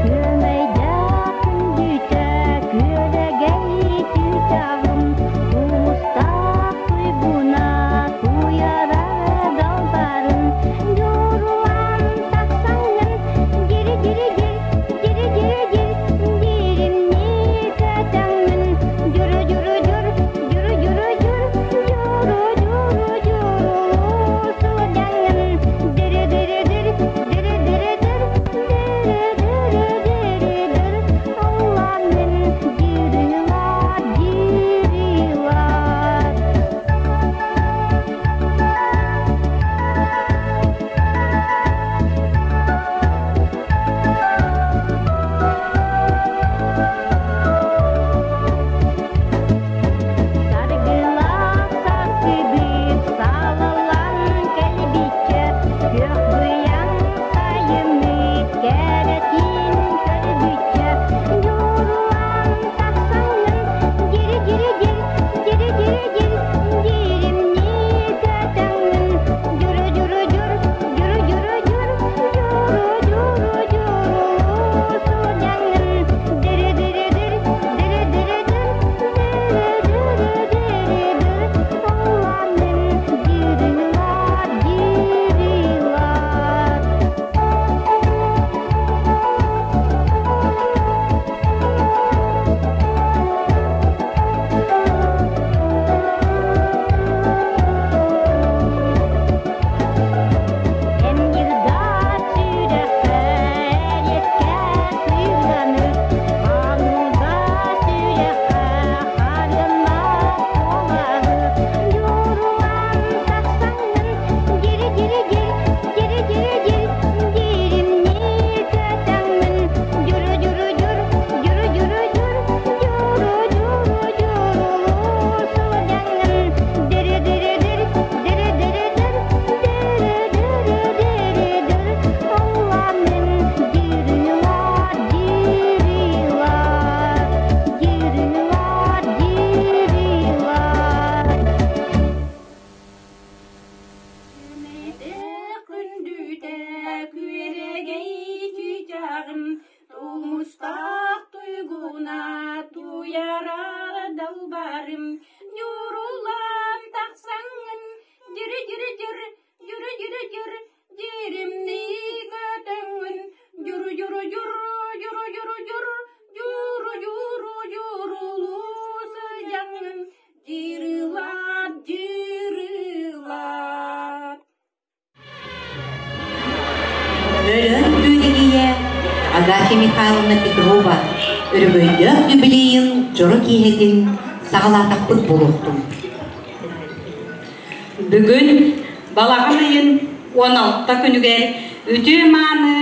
Күөмэйдээх күндүтэ күөрэгэй түтэҕим, Тумустаах туйгуна туйара далбарын, Дьуруан тахсаҥҥын дьири-дьири-дьир, дьири-дьири-дьир, дьиримнии көтөҥҥүн, Дьуру-дьуру-дьур, дьуру-дьуру-дьур, дьуру-дьуру-дьурулуу сылдьаҥҥын, Дьири-дьири-дьир, дьири-дьири-дьир, Саргылаах сарсыдыыр салаллан кэлбиччэ, күөх быйаҥ сайыммыт кэрэтин көрбүччэ, дьуруан тахсаҥҥын дьири-дьири-дьир, дьири-дьири-дьир, дьиримнии көтөҥҥүн, дьуру-дьуру-дьур, дьуру-дьуру-дьур, дьуру-дьуру-дьурулуу сылдьаҥҥын, дьири-дьири-дьир, дьири-дьири-дьир, Күндүтэ күөрэгэй чыычааҕым, тумустаах туйгуна туйара далбарым, ньурулаан тахсаҥҥын дьири-дьири-дьир, дьүрү-дьүрү-дьүр, дьиримнии көтөҥҥүн, дьуру-дьуру-дьур, дьуру-дьуру-дьур, дьуру-дьуру-дьурулуу сылдьаҥҥын, дьырылаат, дьырылаат. Өлөөн Бүөлэгийэ Агафья Михайловна Петрова өрөгөйдөөх юбилейын дьоро киэһэтин саҕалаатахпыт буолуохтун. Бүгүн балаҕан ыйын 16 күнүгэр үтүө-мааны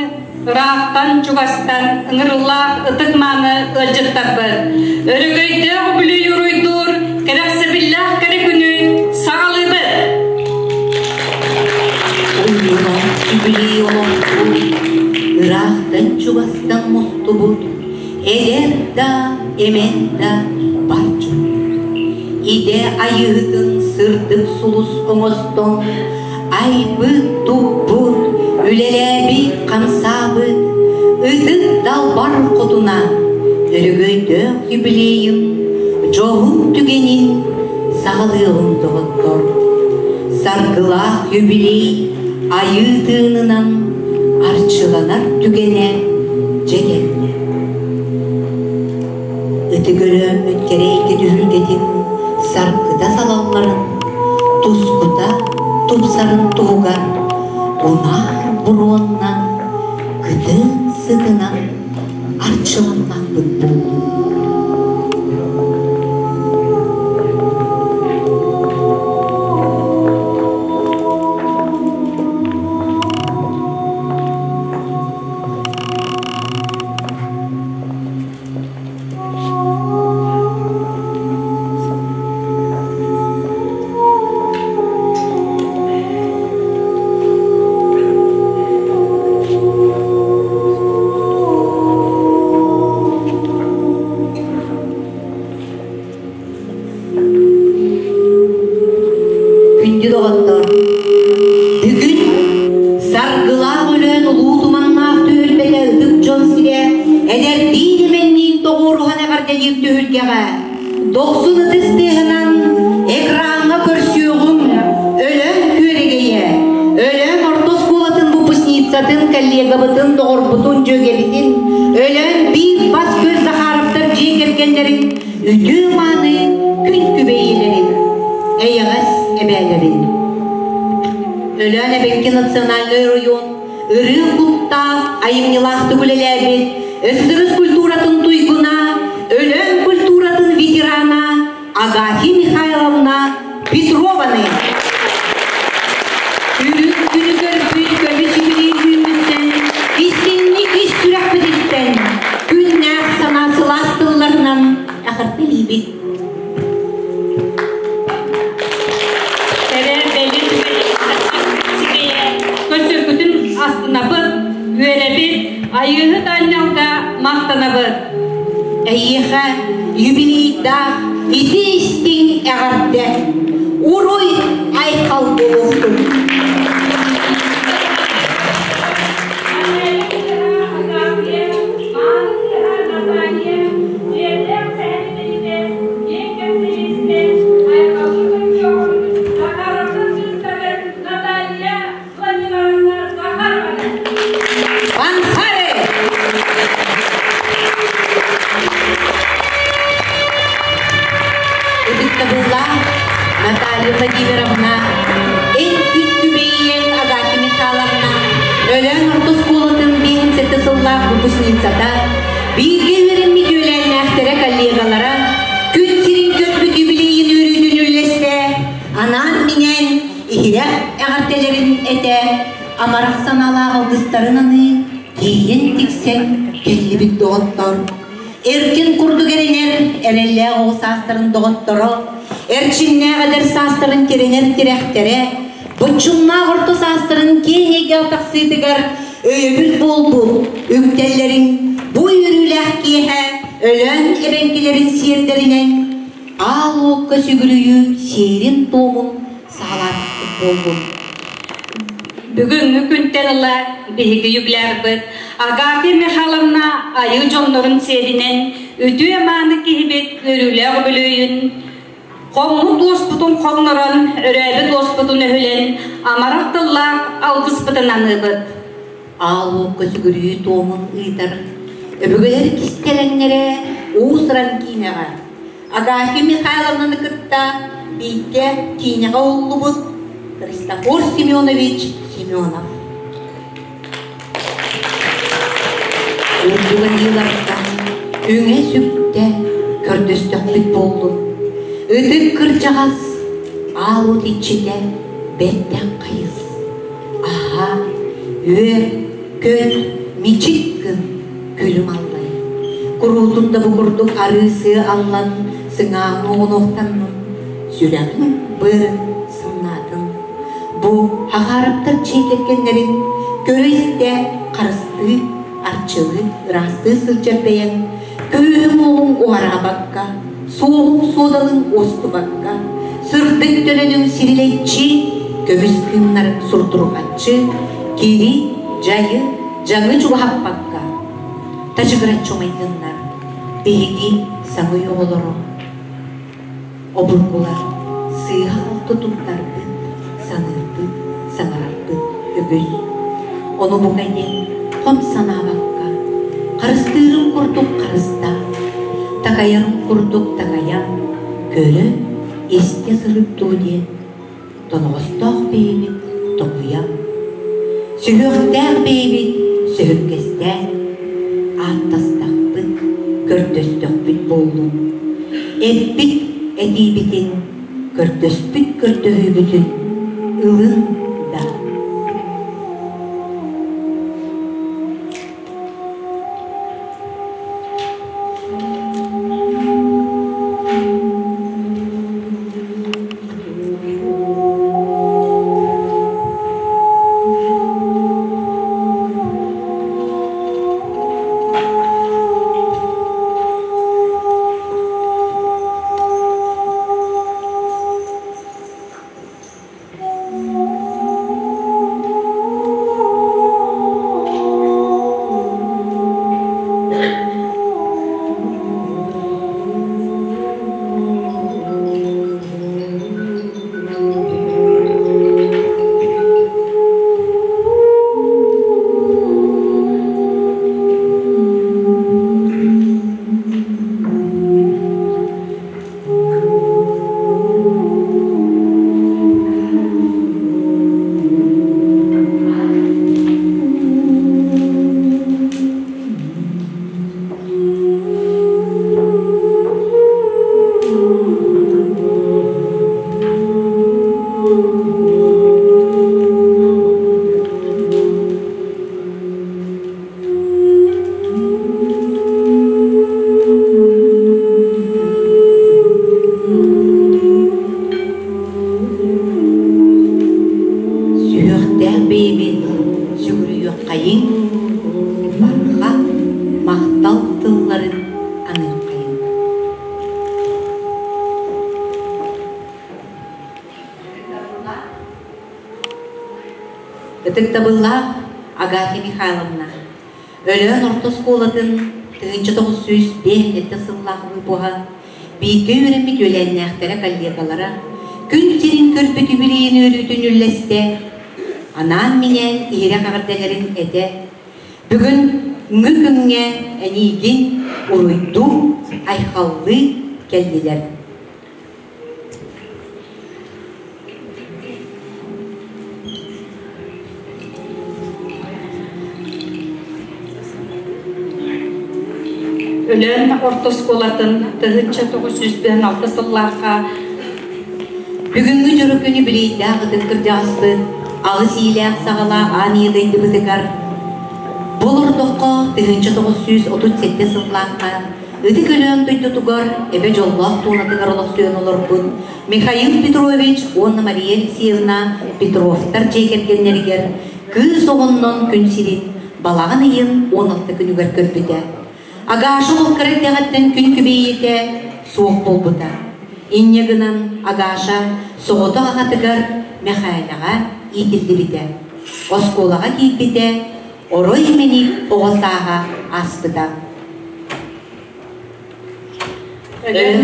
ыраахтан-чугастан ыҥырыллаах ытык-мааны ыалдьыттарбыт өрөгөйдөөх үбүлүөй уруйдуур кэрэхсэбиллээх кэрэ күнү саҕалыыбыт! Уйулҕан үбүлүөй олохпут ыраахтан-чугастан мустубут эдэр да, эмэн да бар дьон. Идэ айыыһытын сырдык сулус оҥостон айбыт-туппут, үлэлээбит-хамсаабыт ытык далбар хотуна өрөгөйдөөх юбилейын дьоһун түгэнин саҕалыаҕын доҕоттор. Саргылаах юбилей айыы тыынынан арчыланар түгэнэ дьэ кэллэ. Ытык Өлөөммүт кэрэйгэ түһүлгэтин саргыта салалларын, тускута тупсарын туһугар унаар буруоннан, кытын сытынан арчыланнахпыт буоллун. Эдэрдии дэмэнниин тоҕуоруһан эҕэрдэлиир түһүлгэҕэ дохсун ытыс тыаһынан экраҥҥа көрсүөҕүҥ Өлөөн Күөрэгэйэ, Өлөөн орто оскуолатын выпускницатын, коллегабытын, доҕорбутун, дьүөгэбитин, Өлөөн биир бас-көс Захаровтар дьиэ кэргэннэрин үтүө-мааны күн күбэй ийэлэрин, эйэҕэс эбээлэрин. Өлөөн эбэҥки национальнай оройуон ырыа куттаах, айымньылаахтык үлэлээбит СССР культуратын туйгуна, Өлөөн культуратын ветерана Агафья Михайловна Петрованы. Үрүҥ күнү көрбүт көмүс юбилей түүммүттэн, истиҥник ис сүрэхпититтэн, күннээх санаа сылаас тылларынан эҕэрдэлиибит. Көсөргүтүн астынабыт, үөрэбит, айыыһыт анньалга махтанабыт. Эйиэхэ юбилейдаах ити истиҥ эҕэрдэ, уруй айхал буолуохтун! Фанфары! Ытыктабыллаах Наталья Владимировна, эн күн күбэйиэн Агафья Михайловна Өлөөн орто оскуолатын 57 сыллаах выпускницата, бииргэ үөрэммит үөлээннээхтэрэ коллегалара күн сирин көрбүт юбилейын үөрүүтүн үллэстэ, анаан-минээн иһирэх эҕэрдэлэрин этэ, амарах санаалаах алгыстарын аныы, тиийэн тиксэн кэллибит доҕоттор. Эркин курдук эрэнэр, эрэллээх оҕо саастарын доҕотторо, эрчимнээх эдэр саастарын тирэнэр тирэхтэрэ, боччумнаах орто саастарын киэҥ эйгэҕэ тахсыытыгар өйөбүл буолбут үктэллэрин бу үөрүүлээх киэһэ Өлөөн эбэҥкилэрин сиэрдэринэн аал уокка сүгүрүйүү сиэрин-туомун саҕалаабыппыт буоллун. Бүгүҥҥү күнтэн ыла биһиги юбилярбыт Агафья Михайловна айыы дьоннорун сиэринэн үтүө-мааны киһибит үөрүүлээх үбүлүөйүн хоммут уоспутун хоҥнорон, өрөөбүт уоспутун өһүлэн, амарах тыллаах алгыспытын аныыбыт. Аал уокка сүгүрүйүү туомун ыытар өбүгэлэр кистэлэҥнэрэ уус-уран киинэҕэ Агафья Михайловнаны кытта бииргэ киинэҕэ уһуллубут Христофор Семенович Семенов. Үрдүк айыылартан үҥэ-сүктэ көрдөстөхпүт буоллун. Ытык кырдьаҕас аал уот иччитэ бэрдэх хайыс. Аһа, үөр, көт, мичик гын, күлүм аллай. Куруутун да бу курдук арыы-сыа аллан, сыҥааҕын оҕунуохтанным, сүрэҕим быарын сымнаатым. Бу Хахаараптар дьиэ кэргэннэрин көрө-истэ, харыстыы, арчылыы, ыраастыы сылдьар бэйэҥ күүһүҥ-уоҕуҥ уһараабакка, суоһуҥ-суодалыҥ уостубакка, сырдык төлөнүҥ сирилэччи, көмүс кыымнарын сурдурҕаччы, кири, дьайы, дьаҥы чугаһаппакка, тачыгыраччы умайдыннар, биһиги саҥа оҕолоро Обургулар сыыһа-халты туттарбыт, саныырбыт, саҥарарбыт үгүс. Ону бука диэн хом санаабакка, харыстыырым курдук харыстаан, такайарым курдук такайан, көрө, истэ сырыттуу диэн тоноҕостоох бэйэбит токуйан, сүһүөхтээх бэйэбит сөһүргэстээн, ааттастахпыт, көрдөстөхпүт буоллун. Эппит этиибитин, көрдөспүт көрдөһүүбүтүн ылын да. махтал тылларын аныаххайыҥ. Ытыктабыллаах Агафья Михайловна, Өлөөн орто оскуолатын 1905 сыллаах выпуһа, бииргэ үөрэммит үөлээннээхтэрэ коллегалара күн сирин көрбүт үбүлүйүн үөрүүтүн үллэстэ, анаан-минээн иһирэх эҕэрдэлэрин этэ, бүгүн ҥы күҥҥэ эниигин уруйдуу, айхаллыы кэллилэр. Өлөөн орто оскуолатын 1996 сыллаахха Бүгүҥҥү дьоро күнү билиийдээх ытык кырдьаҕаспыт, алыс иилээх-саҕалаах аан ийэ дойдубутугар бу олордоххо 1937 сыллаахха Ытык Өлөөн дойдутугар эбэ дьоллоох туонатыгар олохсуйан олорбут Михаил Петрович уонна Мария Алексеевна Петровтар дьиэ кэргэннэригэр кыыс оҕоннон күн сирин балаҕан ыйын 16 күнүгэр көрбүтэ. Агаша ол кыра эрдэҕиттэн күн күбэйиитэ суох буолбута. Инньэ гынан Агаша соҕотох аҕатыгар Мэхээлэҕэ иитиллибитэ. Оскуолаҕа киирбитэ, орой мэник оҕо сааһа ааспыта. Өлөөн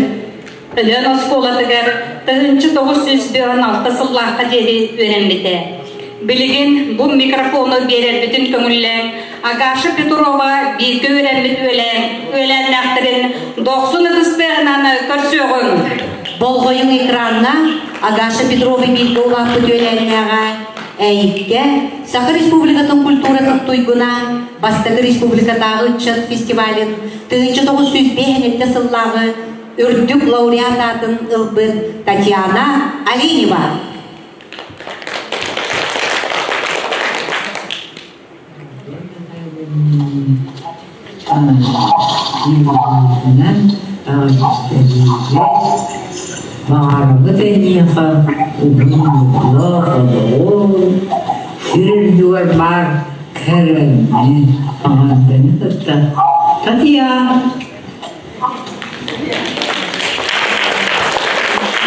Өлөөн оскуолатыгар 1996 сыллаахха диэри үөрэммитэ. Билигин бу микрофону биэрэрбитин көҥүллээн Агаша Петрова бииргэ үөрэммит үөлээннээхтэрин дохсун ытыстыаһынан көрсүөҕүҥ. Болҕойуҥ экраҥҥа Агаша Петрова бииргэ улааппыт үөлээннээҕэ Эйиккэ Саха Республикатын культуратын туйгуна бастакы республикатааҕы ыччат фестивалын 1905 сыллааҕы үрдүк лауреат аатын ылбыт Татьяна Оленева. Баҕарабыт эйиэхэ уһун-уһуннаах олоҕу, сир үрдүгэр баар кэрэни, аҥарданы кытта Татьяна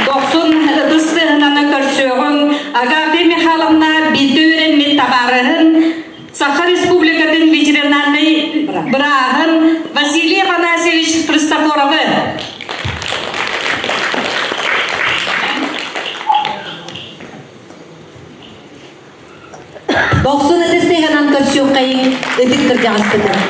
Дохсун ытыс тыаһынан көрсүөҕүҥ Агафья Михайловна бииргэ үөрэммит табаарыһын Саха Республикатын ветеринарнай бырааһын Василий Афанасьевич Христофоровы. Дохсун ытыс тыаһынан көрсүөххэйиҥ ытык кырдьаҕаспытын.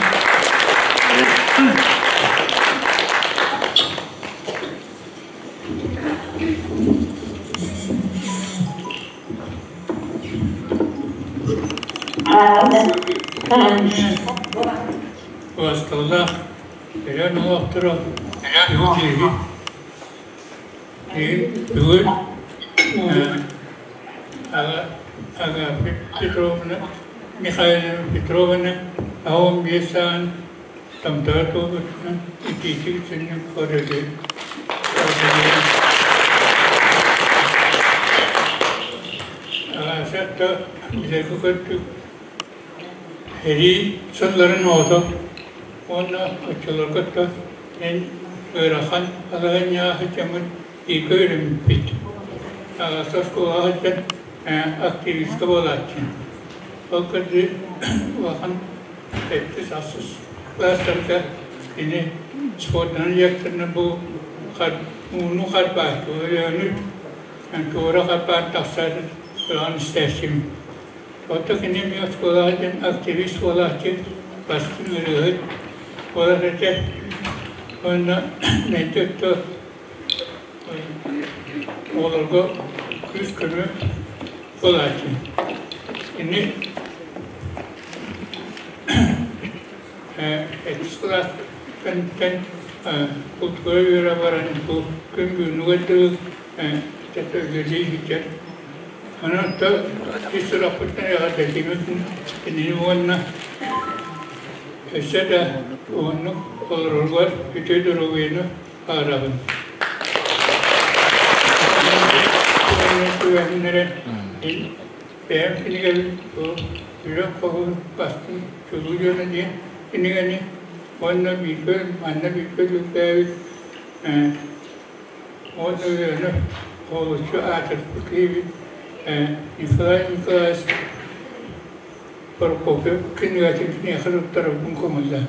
Убасталлаах Өлөөн олохторо үгүс бүгүн Агафья Петровна Михайловна Петровна 85 сааһын Томторо туолбутунан итиитик сүнньүн көрөлү Агафья билэргэ көрдүк Сэрии сылларын оҕото уонна оччолорго да мин ыарахан балаһыанньаҕа сылдьаммын бииргэ үөрэммиппит. Аҕата оскуолаҕа сылдьан активистка буолааччы. Ол кырдьык улахан сэттис-ахсыс кылаастарга кини спордунан лекторынан бу ууну харбааччы, өлөөнү туора харбаан тахсар ылан истээччим. Оттон кини эмиэ оскуолаҕа диэн активист буолааччы, бастыҥ ырыаһыт буолар этэ. Уонна мэлдьи өттө оҕолорго күүс-көмө буолааччы. Кини сэттис кылаас кэнниттэн култуура үөрэ баран бу күн бүгүнүгэр дылы үлэлии сылдьар. Онон ис сурахпыттан эҕэрдэлиибин кинини уонна өссө да уһуннук олороругар үтүө доруобуйаны баҕарабын. Түбэһиннэрэн бэйэм кинигэбин бу Үлэм хоһуун бастыҥ чулуу дьоно диэн кинигэни. Уонна бииргэ манна бииргэ үлэлээбит уонна үлэни олоччу аатырбыт киһибит Николай Николаевич Прокопьев кинигэтин киниэхэ туттарарбын көҥүллээн.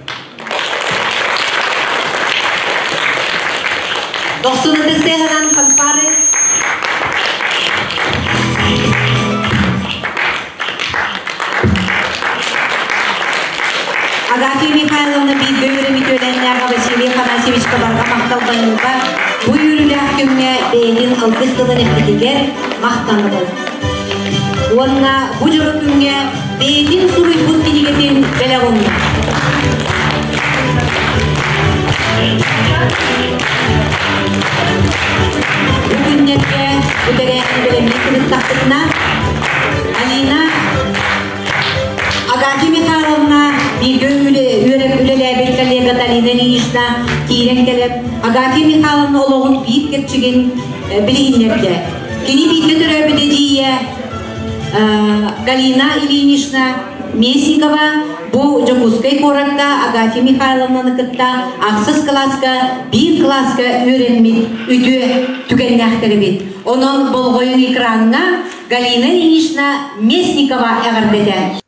Дохсун ытыстыаһынан фанфары. Агафья Михайловна бииргэ үөрэммит үөлээннээҕэ Василий Афанасьевичка барҕа махтал байыылга бу үөрүүлээх күҥҥэ бэйэтин алгыс тылын эппитигэр махтанабыт. Уонна бу дьоро күҥҥэ бэйэтин суруйбут кинигэтин бэлэх уунна. Бу күннэргэ бу тэрээһин бэлэмнии сырыттахпытына Алина Агафья Михайловна бииргэ үлэлээбит коллегата Алина Ильинична киирэн кэлэн Агафья Михайловна олоҕун биир кэрчигин билиһиннэрдэ. Кини бииргэ төрөөбүт эдьиийэ Галина Ильинична Местникова бу Дьокуускай куоракка Агафья Михайловнаны кытта ахсыс кылааска биир кылааска үөрэммит үтүө түгэннээхтэр эбит. Онон болҕойуҥ экраҥҥа Галина Ильинична Местникова эҕэрдэтэ.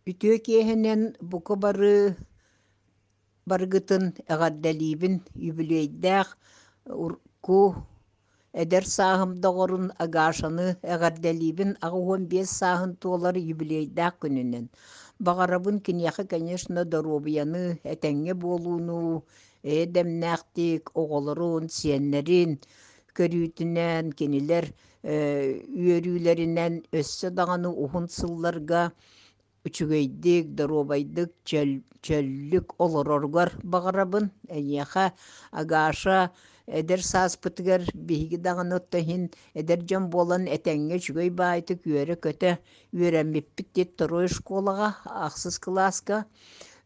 Үтүө киэһэнэн бука бары барыгытын эҕэрдэлиибин юбилейдээх урукку эдэр сааһым доҕорун Агашаны эҕэрдэлиибин 85 сааһын туолар юбилейдээх күнүнэн. Баҕарабын киниэхэ, конечно, доруобуйаны, этэҥҥэ буолууну, эйэ дэмнээхтик оҕолорун, сиэннэрин көрүүтүнэн, кинилэр үөрүүлэринэн өссө даҕаны уһун сылларга үчүгэйдик, доруобайдык, чөллүк олороругар баҕарабын. Эйиэхэ, Агаша, эдэр сааспытыгар биһиги даҕаны оттон иһин эдэр дьон буолан этэҥҥэ үчүгэй баайытык үөрэ-көтө үөрэммиппит диэт второй школаҕа ахсыс кылааска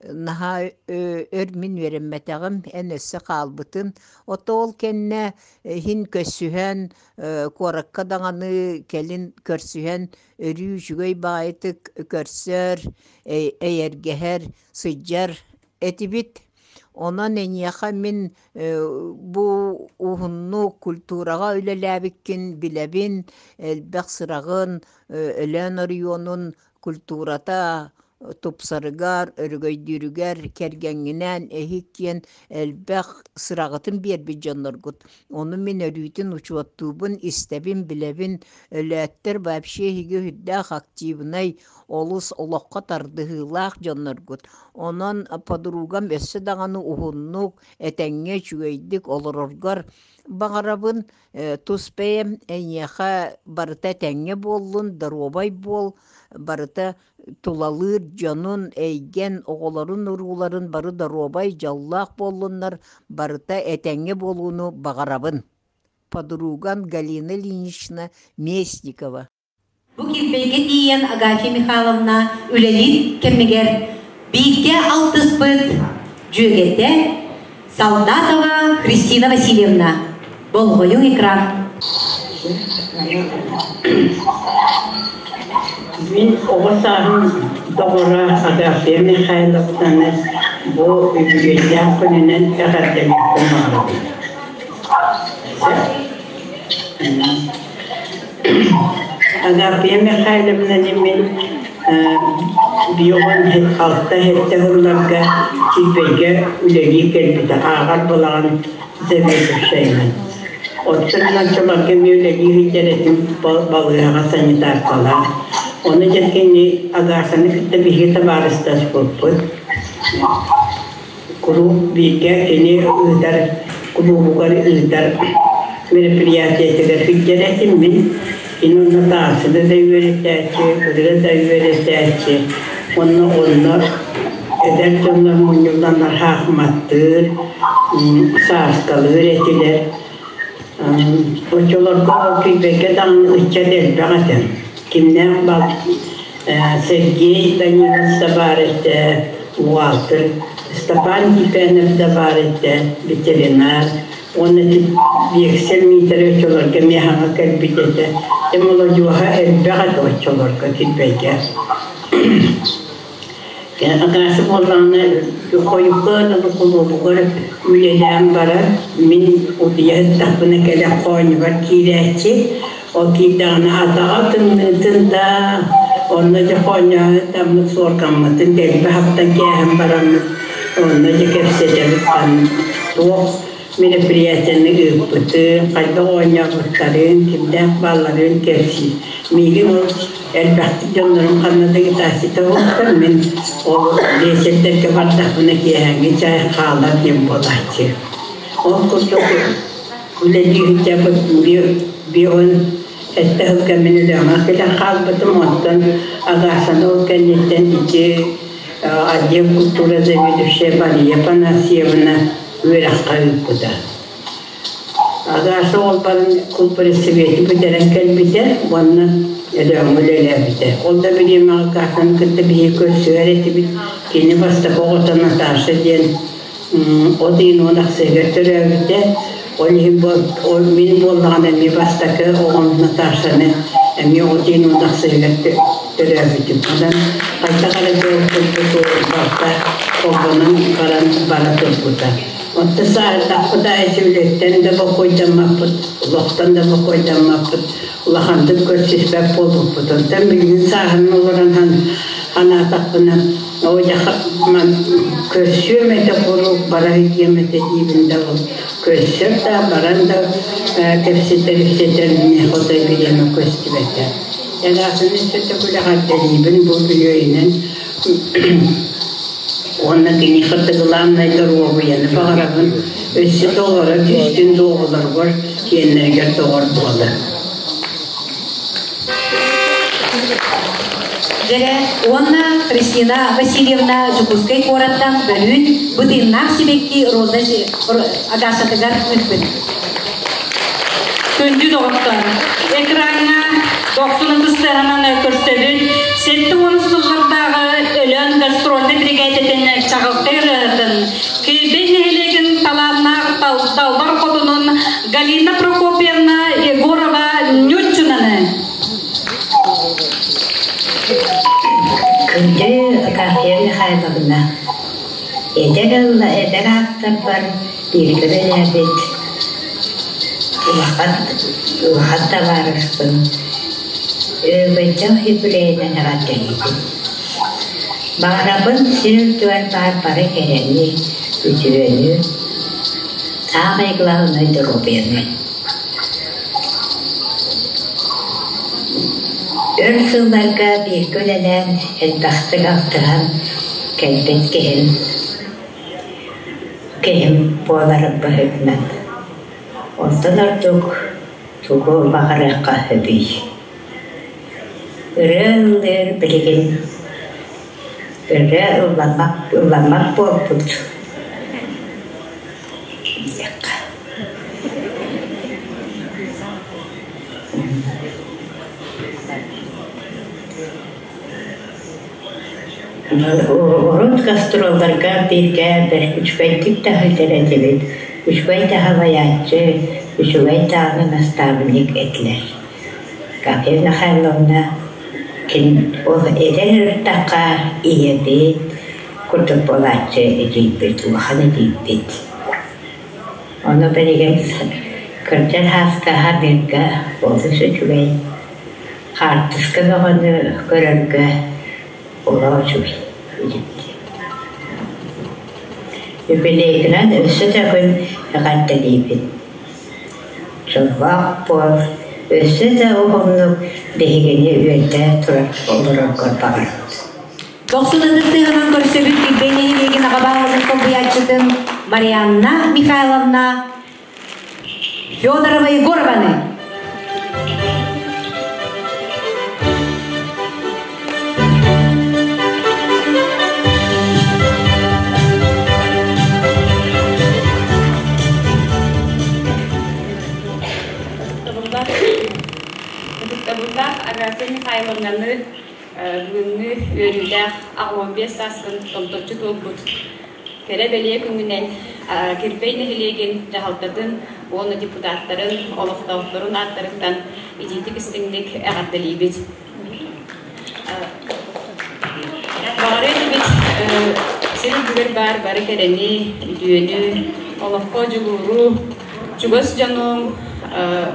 наһаа өр мин үөрэммэтэҕим, эн өссө хаалбытын. Ото ол кэннэ иһин көрсүһэн, куоракка даҕаны кэлин көрсүһэн өрүү үчүгэй баҕайытык көрсөр, эйэргэһэр, сылдьар этибит. Онон эйиэхэ мин бу уһуннук культураҕа үлэлээбиккин билэбин, элбэх сыраҕын, Өлөөн оройуонун культурата тупсарыгар, өрөгөйдүүрүгэр кэргэҥҥинээн эһик диэн элбэх сыраҕытын биэрбит дьонноргут. Ону мин өрүүтүн учуоттуубун, истэбин, билэбин. Өлөөттөр вообще эһиги үрдээх активнай, олус олоххо тардыһыылаах дьонноргут. Онон подругам өссө даҕаны уһуннук, этэҥҥэ үчүгэйдик олороргор баҕарабын. Тус бэйэм эйиэхэ барыта этэҥҥэ буоллун, доруобай буол, барыта тулалыыр дьонун, эйгэн, оҕолорун, урууларын бары доруобай, дьоллоох буоллуннар, барыта этэҥҥэ буолууну баҕарабын. Подругам Галина Ильинична Местникова. Бу кирбэйгэ тиийэн Агафья Михайловна үлэлиир кэмигэр бииргэ алтыспыт дьүөгэтэ Солдатова Христина Васильевна. Болҕойуҥ экран. Мин оҕо сааһым доҕоро Агафья Михайловнаны бу үбүлүөйдээх күнүнэн эҕэрдэлиэхпин баҕарабын. Агафья Михайловнаны мин биоҕун алта-сэттэ сылларга Кирбэйгэ үлэлии кэлбитэ, ааҕар балаҕан заведующайынан. Оттон оччолорго эмиэ үлэлии сылдьар этим балыыһаҕа санитаркалаах. Ону дьэ кини Агашаны кытта биһиги табаарыстаспыппыт. Куруук бииргэ кини ыытар кулуубугар ыытар мероприятиетыгар сылдьар этим мин. Кини онно таансыны да үөрэтээччи, ырыа да үөрэтээччи. Онно онно эдэр дьоннор мунньулланнар хаахматтыыр, сааскалыыр этилэр. Оччолорго ол килбэкэ даҕаны ыччат элбэх этэ. Кимнээх бал Сергей Данилов да баар этэ, Уолтер, Степан Типенов да баар этэ, ветеринар. Уонна Биэксэл Миитэрэ оччолорго эмиэ саҥа кэлбит этэ. Дьэ молодьуоһа элбэх этэ оччолорго Килбэйгэ. Агаша буоллаҕына хойукка дылы кулуубугар үлэлээн баран, мин утуйа сыттахпына кэлэн хоонньубар киирээччи. Ол киирдэҕинэ атаҕа тымныытын да, онно дьэ хоонньоһон ытаммыт суорҕаммытын дэлби хаптан кээһэн бараммыт, онно дьэ кэпсэтэбит туох мероприятиены ыыппытын, хайдах оонньообуттарын, кимнээх баалларын кэпсиир. Миигин ол элбэхтик дьоннорум ханна да ыытааччыта буолтар, мин ол биэчэрдэргэ бардахпына киэһээҥҥи чай хаалар диэн буолааччы. Ол курдук үлэлиирдээбит бион сэттэ сылга мин Өлөөҥҥө кэлэн хаалбытым, оттон Агасаны ол кэнниттэн ити отдел культуры заведующая Мария Панасьевна үөрэххэ ыыппыта. Агаша уолбарын кулпрессэбиэти бүтэрэн кэлбитэ уонна Өлөөҥҥө үлэлээбитэ. Ол да бириэмэҕэ Агашаны кытта биһиги көрсүһэр этибит. Кини бастакы оҕото Наташа диэн от ыйын уон ахсыгар төрөөбүтэ. Ол иһин ол мин буоллаҕына эмиэ бастакы оҕом Наташаны эмиэ от ыйын уон ахсыгар төрөөбүтүм. Онон хайдах эрэ дьол курдук барыта холбонон баран бара турбута. Онто сааһырдахпыт аайы үлэттэн да бокуойдаммаппыт, олохтон да бокуойдаммаппыт, улаханнык көрсүспэт буолбуппут. Онтон билигин сааһыран олорон санаатахпына, оо дьэ көрсүөм этэ куруук бара сылдьыам этэ диибин да ол көрсөр да баран да кэпсэтэр ипсэтэр миэхэ отой бириэмэ көстүбэтэ. Эраатын өссө күрэхэрдэлиибин бу үбүлүөйүнэн уонна киниэхэ тыгылааннай доруобуйаны баҕарабын өссө да олоро түстүн дуоҕуларыгар сиэннэригэр доҕор буола. Дьэрэ уонна Христина Васильевна Дьокуускай куораттан бөлүүн бытыыннаах сибэкки роза Агашатыгар ыыппыт. Күндү доҕоттор, экраҥҥа дохсун ытыстарынан көрсөбүт 70 сыллардааҕы Өлөөн гастрольнай биригээдэтин чаҕылхай ырыаһытын, Кирбэй нэһилиэгин талааннаах далбар хотунун Галина Прокопьевна Егорова Нютчунаны. Күндү Агафья Михайловна, эдэр ылла эдэр ааттарбар бииргэ үлэлээбит улахан улахан табаарыспын Өбөйдөөх юбилейынан эҕэрдэлиибин. Баҕарабын сир үрдүгэр баар бары кэрэни, үтүөнү, саамай главнай доруобуйаны. Өр сылларга бииргэ үлэлээн, элбэхтик алтыһан кэлбит киһим киһим буоларын быһыытынан онтон ордук тугу баҕарыахха сөбүй? Ырыа ыллыыр билигин ырыа ылламмат ылламмат буолбут диэххэ. Урут гастролларга бииргэ бэрт үчүгэйдик да сылдьар этибит, үчүгэй да салайааччы, үчүгэй даҕаны наставник этилэр. Гафья Михайловна кин ол эдэр ырыттахха ийэбит курдук буолааччы эдьиийбит, улахан эдьиийбит. Ону билигин кырдьар сааска бииргэ олус үчүгэй Хаартыска бөҕөнү көрөргө олох үчүгэй Юбилейгынан өссө төгүл эҕэрдэлиибин. Дьоллоох буол, өссө да уһуннук биһигини үөрдэ турар олороргор баҕарабыт. Дохсун ытыс тыаһынан көрсөбүт Килбэй нэһилиэгин аҕа баһылыгын солбуйааччытын Марианна Михайловна Федорова Егорованы. Ытыктабыллаах Агафья Михайловнаны бүгүҥҥү үөрүүлээх 85 сааскын томточчу туолбут Кэрэ-бэлиэ күҥүнэн Кирбэй нэһилиэгин дьаһалтатын уонна депутаттарын, олохтоохторун ааттарыттан итиитик-истиҥник эҕэрдэлиибит. Баҕарыа этибит. Сир үрдүгэр баар бары кэрэни, үтүөнү, олоххо дьулууру, чугас дьонуҥ,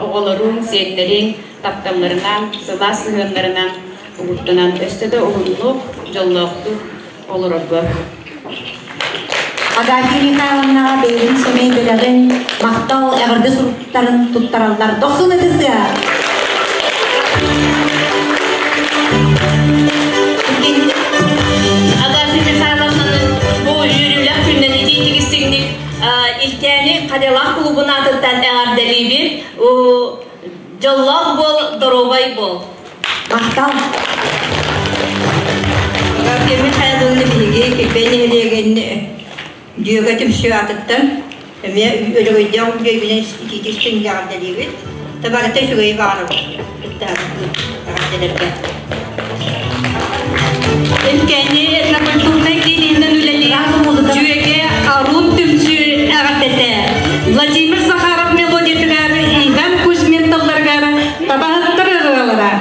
оҕолоруҥ, сиэннэриҥ тапталларынан, сылаас сыһыаннарынан угуттанан өссө да уһуннук, дьоллоохтук олорорго. Агафья Михайловнаҕа бэйэтин сэмэй бэлэҕин, махтал, эҕэрдэ суруктарын туттараллар. Дохсун ытысыа! Агафья Михайловнаны бу үөрүүлээх күннэн итиитик истиҥник Илкээни Харялаах клубун аатыттан эҕэрдэлиибит. Дьоллоох буол, доруобай буол. Махтал. Агафья Михайловна биһиги Кирбэй нэһилиэгин Дьүөгэ түмсүү аатыттан эмиэ өрөгөйдөөх үбүлүөйгүнэн итиитик истиҥник эҕэрдэлиибит. Табарыта үчүгэйи баҕарабыт. Эҕэрдэлэргэ. Илкээни этнокультурнай киининэн үлэлиир Дьүөгэ Арун түмсүү эҕэрдэтэ. Владимир Захаров мелодиятыгар Иван Кузьмин тылларыгар табаһыттар ырыалара.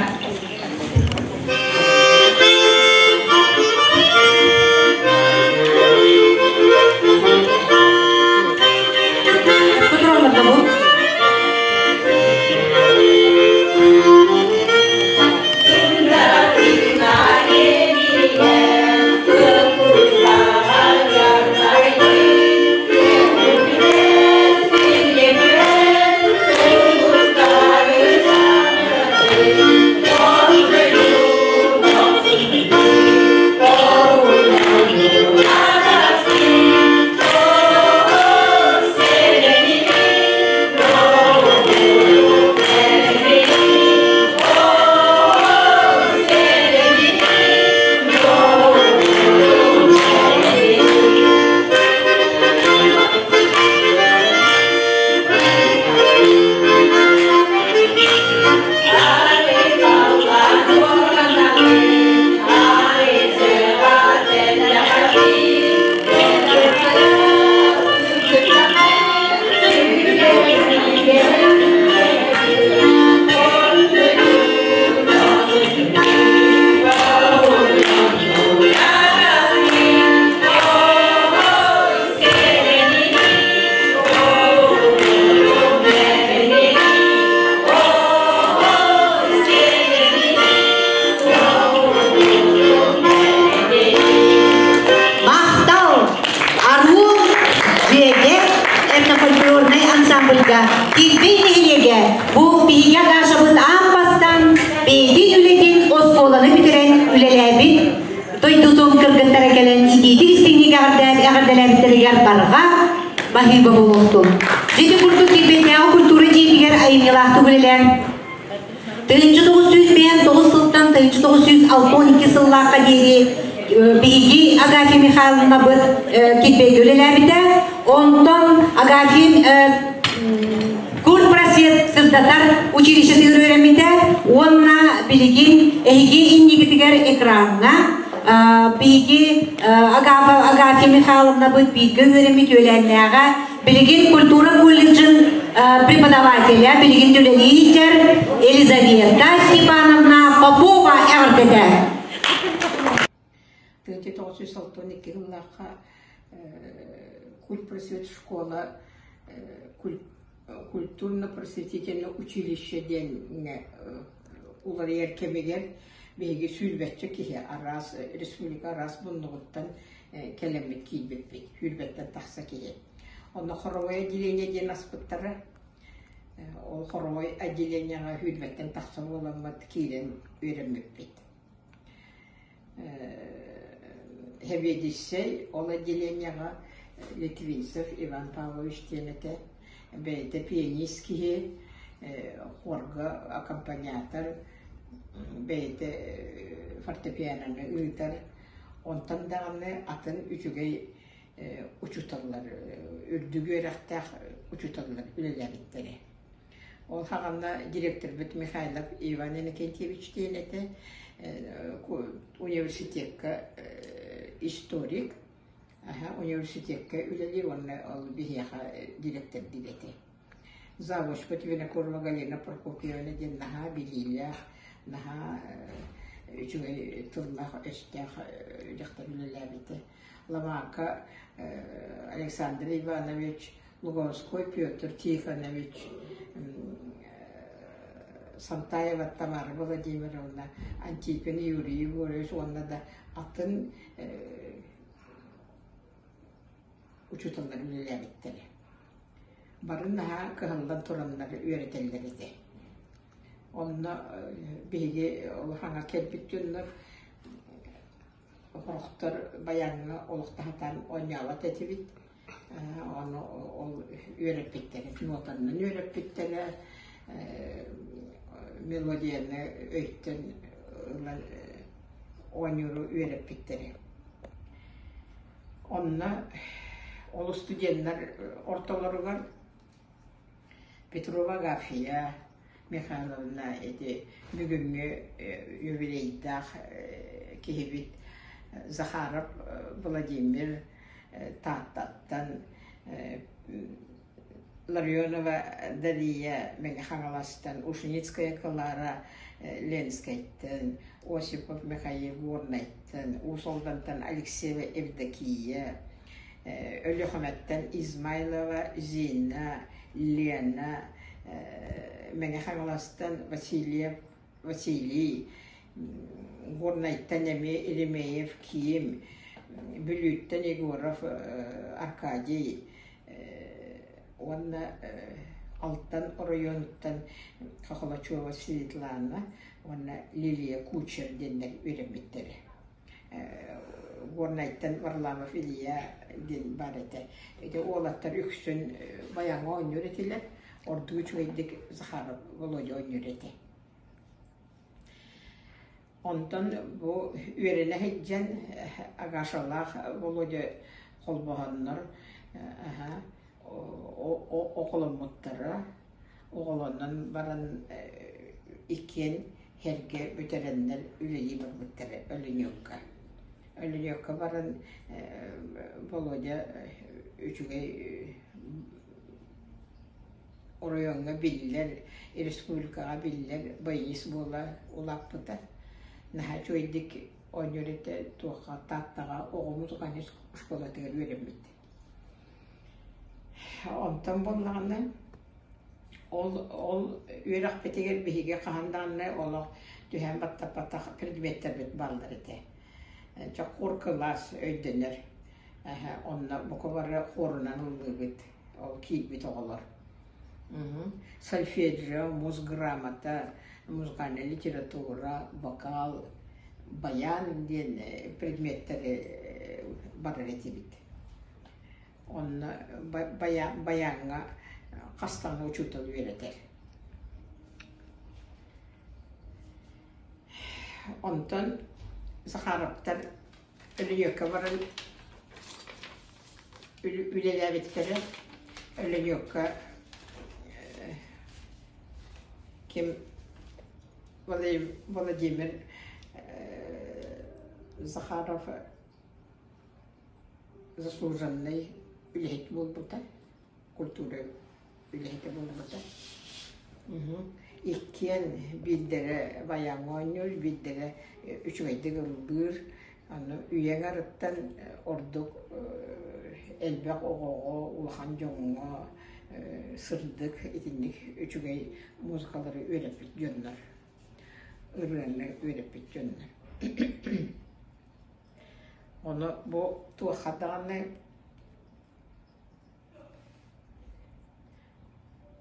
Махтал! Аруу Дьүөгэ этнофольклорнай ансамбльга Кирбэй нэһилиэгэ бу биһиги Агашабыт аан бастаан бэйэтин үлэтин оскуоланы бүтэрэн үлэлээбит дойдутун кыргыттара кэлэн итиитик истиҥник эҕэрдэлээбиттэригэр барҕа баһыыба буолуохтун. Дьити курдук Кирбэйдээҕи культура дьиэтигэр айымньылаахтык үлэлээн 1959 сылтан 1962 сыллаахха диэри биһиги Агафья Михайловнабыт Кирбэйгэ үлэлээбитэ. Онтон Агафья культпросвет сырдатар училищетыгар үөрэммитэ уонна билигин эһиги иннигитигэр экраҥҥа биһиги Агафья Михайловнабыт бииргэ үөрэммит үөлээннээҕэ билигин культура колледжын преподавателя билигин үлэлиир Елизавета Степановна Попова эҕэрдэтэ. 1962 сыллаахха культпросвет школа культурно-просветительное училище диэн уларыйар кэмигэр биһиги сүүрбэччэ киһи араас республика араас муннугуттан кэлэммит киирбиппит сүүрбэттэн тахса киһи онно хоровой отделение диэн аспыттара ол хоровой отделениеҕа сүүрбэттэн тахса буоламмыт киирэн үөрэммиппит Сэбиэдиссэй ол отделениеҕа Литвинцев Иван Павлович диэн этэ. Бэйэтэ пианист киһи, хорга аккомпаниатор, бэйэтэ фортепианоны ыытар. Онтон даҕаны атын үчүгэй учууталлар, үрдүк үөрэхтээх учууталлар үлэлээбиттэрэ. Ол саҕана директорбыт Михайлов Иван Иннокентьевич диэн этэ, университекка историк, университекка үлэлиир уонна ол биһиэхэ директордиир этэ. Завучпут Винокурова Галина Прокопьевна диэн наһаа билиилээх, наһаа Үчүгэй тыллаах-өстөөх дьахтар үлэлээбитэ. Ломака Александр Иванович, Луговской Петр Тихонович, Сантаева Тамара Владимировна, Антипин Юрий Егорович уонна да атын учууталлар үлэлээбиттэрэ. Бары наһаа кыһаллан тураннар үөрэтэллэр этэ. Онно биһиги улахаҥҥа кэлбит дьоннор Сорохтор баяҥҥа олохтоһутан оонньообот этибит. Ону ол үөрэппиттэрэ, нуотаннан үөрэппиттэрэ, мелодияны өйтөн ылан оонньууру үөрэппиттэрэ. Онно ол студеннар ортолоругар Петрова Агафья Михайловна ити бүгүҥҥү юбилейдаах киһибит Захаров Владимир Тааттаттан Ларионова Дария Мэҥэ Хаҥаластан, Ушницкая Клара Ленскэйтэн, Осипов Михаил Горнайтан, Уус Алдантан Алексеева Евдокия, Өлүөхүмэттэн Измайлова Зина, Лена, Мэҥэ Хаҥаластан Васильев Василий, Горнайтан эмиэ Еремеев Ким, Бүлүүттэн Егоров Аркадий уонна Алтан оройуонуттан Хохолочева Светлана уонна Лилия Кучер диэннэр үөрэммиттэрэ. Горнайтан Варламов Илья диэн баар этэ. Ити уолаттар үксүн баяҥҥа оонньуур этилэр. Ордук үчүгэйдик Захаров Володя оонньуур этэ. Онтон бу үөрэнэ сылдьан Агашалаах Володя холбоһоннор оҕоломмуттара. Оҕолонон баран иккиэн Һэргэ бүтэрэннэр үлэлии барбыттара Өлүнүөккэ. Өлүнүөккэ баран Володя үчүгэй оройуоҥҥа биллэр, республикаҕа биллэр боец буола улааппыта. Наһаа үчүгэйдик оонньуур этэ, туохха Тааттаҕа оҕо музыкальнай школатыгар үөрэммит. Онтон буоллаҕына Ол ол үөрэхпитигэр биһиги хаһан даҕаны олох түһээн баттаппатах предметтэрбит бааллар этэ. Чэ хор кылаас өйдөнөр. Онно бука бары хорунан ыллыыбыт, ол киирбит оҕолор. Сольфеджио, музграмота, музыкальная литература, вокал, баян диэн предметтэри барар этибит. Онно байааҥҥа хас даҕаны учуутал үөрэтэр. Онтон Захаровтар Өлүнүөккэ баран үлэлээбиттэрэ. Өлүнүөккэ ким Владимир Захаров заслуженнай үлэһит буолбута, культура үлэһитэ буолбута. Иккиэн биирдэрэ баяҥҥа оонньуур, биирдэрэ үчүгэйдик ыллыыр. Аны үйэҥ арыттан ордук элбэх оҕоҕо, улахан дьоҥҥо сырдык итинник үчүгэй музыкалары үөрэппит дьоннор, ырыаны үөрэппит дьоннор. Ону бу туохха даҕаны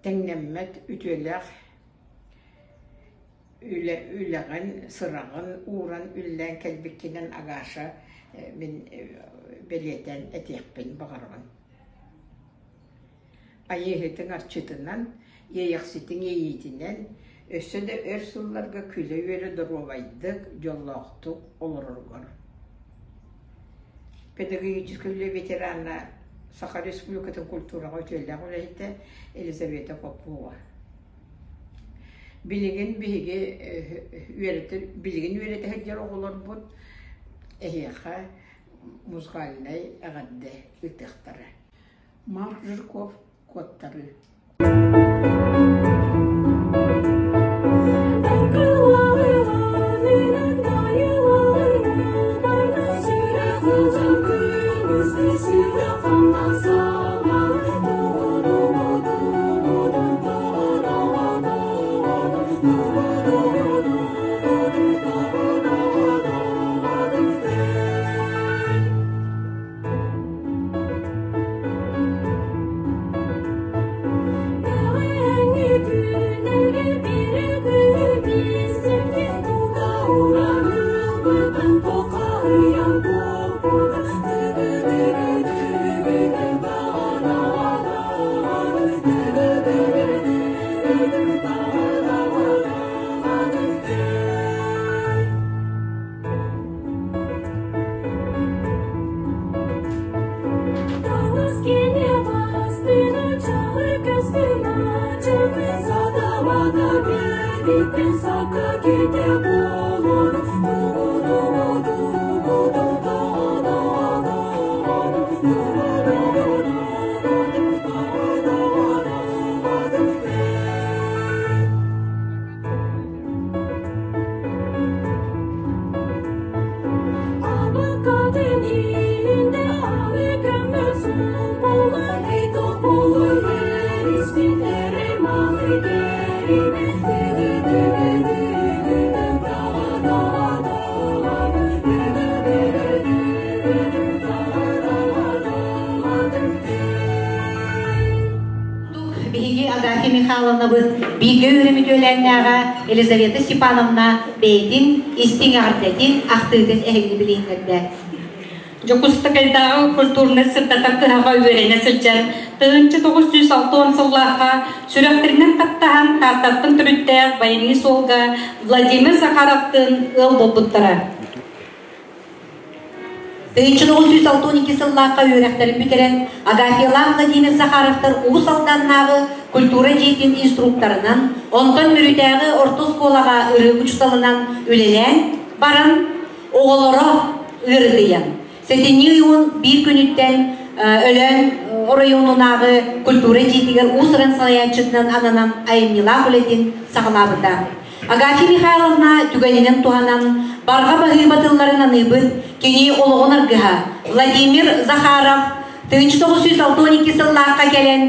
тэҥнэммэт үтүөлээх үлэ үлэҕин, сыраҕын ууран үллээн кэлбиккинэн Агаша мин бэлиэтээн этиэхпин баҕарабын. Айыыһытыҥ арчытынан, иэйэхситиҥ иэйиитинэн өссө да өр сылларга күлэ-үөрэ доруобайдык, дьоллоохтук олороргор. Педагогическай үлэ ветерана, Саха Республикатын культураҕа үтүөлээх үлэһитэ Елизавета Попова. Билигин биһиги үөрэтэр, билигин үөрэтэ сылдьар оҕолорбут эһиэхэ музыкальнай эҕэрдэ ыытыахтара. Марк Жирков куоттарыы Биһиги Агафья Михайловнабыт бииргэ үөрэммит үөлээннээҕэ Елизавета Степановна бэйэтин истиҥ эҕэрдэтин, ахтыытын эһигини билиһиннэрдэ. Дьокуускайдааҕы культурнай сырдатар кыһаҕа үөрэнэ сылдьан 1960 сыллаахха сүрэхтэринэн таптаһан Тааттаттан төрүттээх байыаннай суолга Владимир Захаровтыын ыал буолбуттара. 1962 сыллаахха үөрэхтэрин бүтэрэн Агафьялаах Владимир Захаровтар Уус Алданнааҕы культура дьиэтин инструкторынан, онтон Мүрүтээҕи орто оскуолаҕа ырыа учууталынан үлэлээн баран оҕолоро ыарытыйан, сэтинньи ыйын биир күнүттэн Өлөөн оройуонунааҕы культура дьиэтигэр уус-уран салайааччытынан ананан айымньылаах үлэтин саҕалаабыта. Агафья Михайловна түгэнинэн туһанан барҕа баһыыба тылларын аныыбыт кини олоҕун аргыһа Владимир Захаров 1962 сыллаахха кэлэн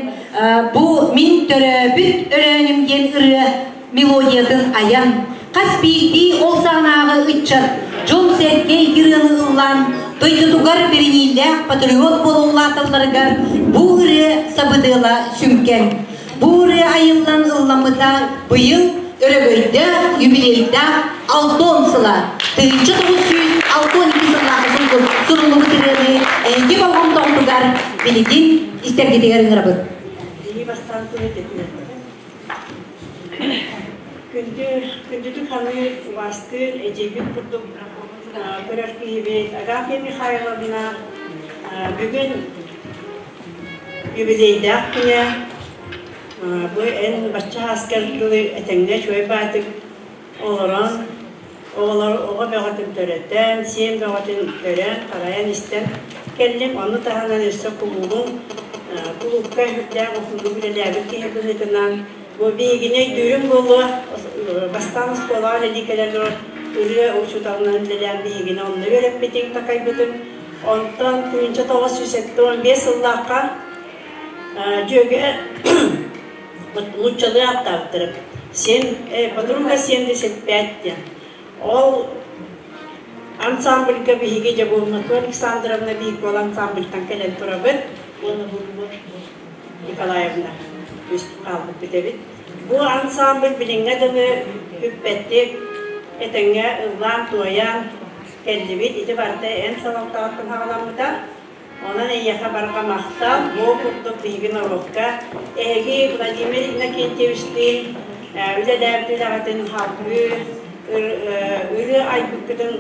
бу мин төрөөбүт Өлөөнүм диэн ырыа мелодиятын айан, хас биирдии ол саҕанааҕы ыччат дьон-сэргэ ырыаны ыллаан дойдутугар бэриниилээх патриот буола улааталларыгар бу ырыа сабыдыала сүҥкэн. Бу ырыа айыллан ылламмыта быйыл өрөгөйдөөх, юбилейдаах Алтон сыла 1962 сыллаах суруллубут ырыаны эһиги болҕомтоҕутугар билигин истэргитигэр ыҥырабыт. Күндү, күндүтүк саныыр, убаастыыр, эдьиийбит курдук көрөр киһибит Агафья Михайловна бүгүн юбилейдаах күнэ. Бу эн бачча ааскар дылы этэҥҥэ үчүгэй баатык олорон, оҕолор оҕо бөҕөтүн төрөтөн, сиэн бөҕөтүн көрөн, харайан истэн кэллим. Ону таһынан өссө кулуубум кулуупка үрдээх уһуннук үлэлээбит киһи быһыытынан бу биһигини өйдүүрүм буолуо. Бастаан оскуолаҕа үлэлии кэлэн ырыа учууталынан үлэлээн биһигини онно үөрэппитиҥ, такайбытыҥ. Онтон 1975 сыллаахха дьүөгэ нууччалыы ааттаабыттара семь подруга 75 диэн. Ол ансамбльга биһиги Дьабуомнату Александровна Биикол ансамбльтан кэлэн турабыт. Уонна Николаевна үс хаалбыт эбит. Бу ансамбль билиҥҥэ дылы бүппэттик этэҥҥэ ыллаан-туойан кэллибит. Ити барыта эн салалтаҕыттан саҕаламмыта. Онон эйиэхэ барҕа махтал, бу курдук биһиги норуокка эһиги Владимир Иннокентьевичтыын үлэлээбит үлэҕитин салгыы ырыа айбыккытын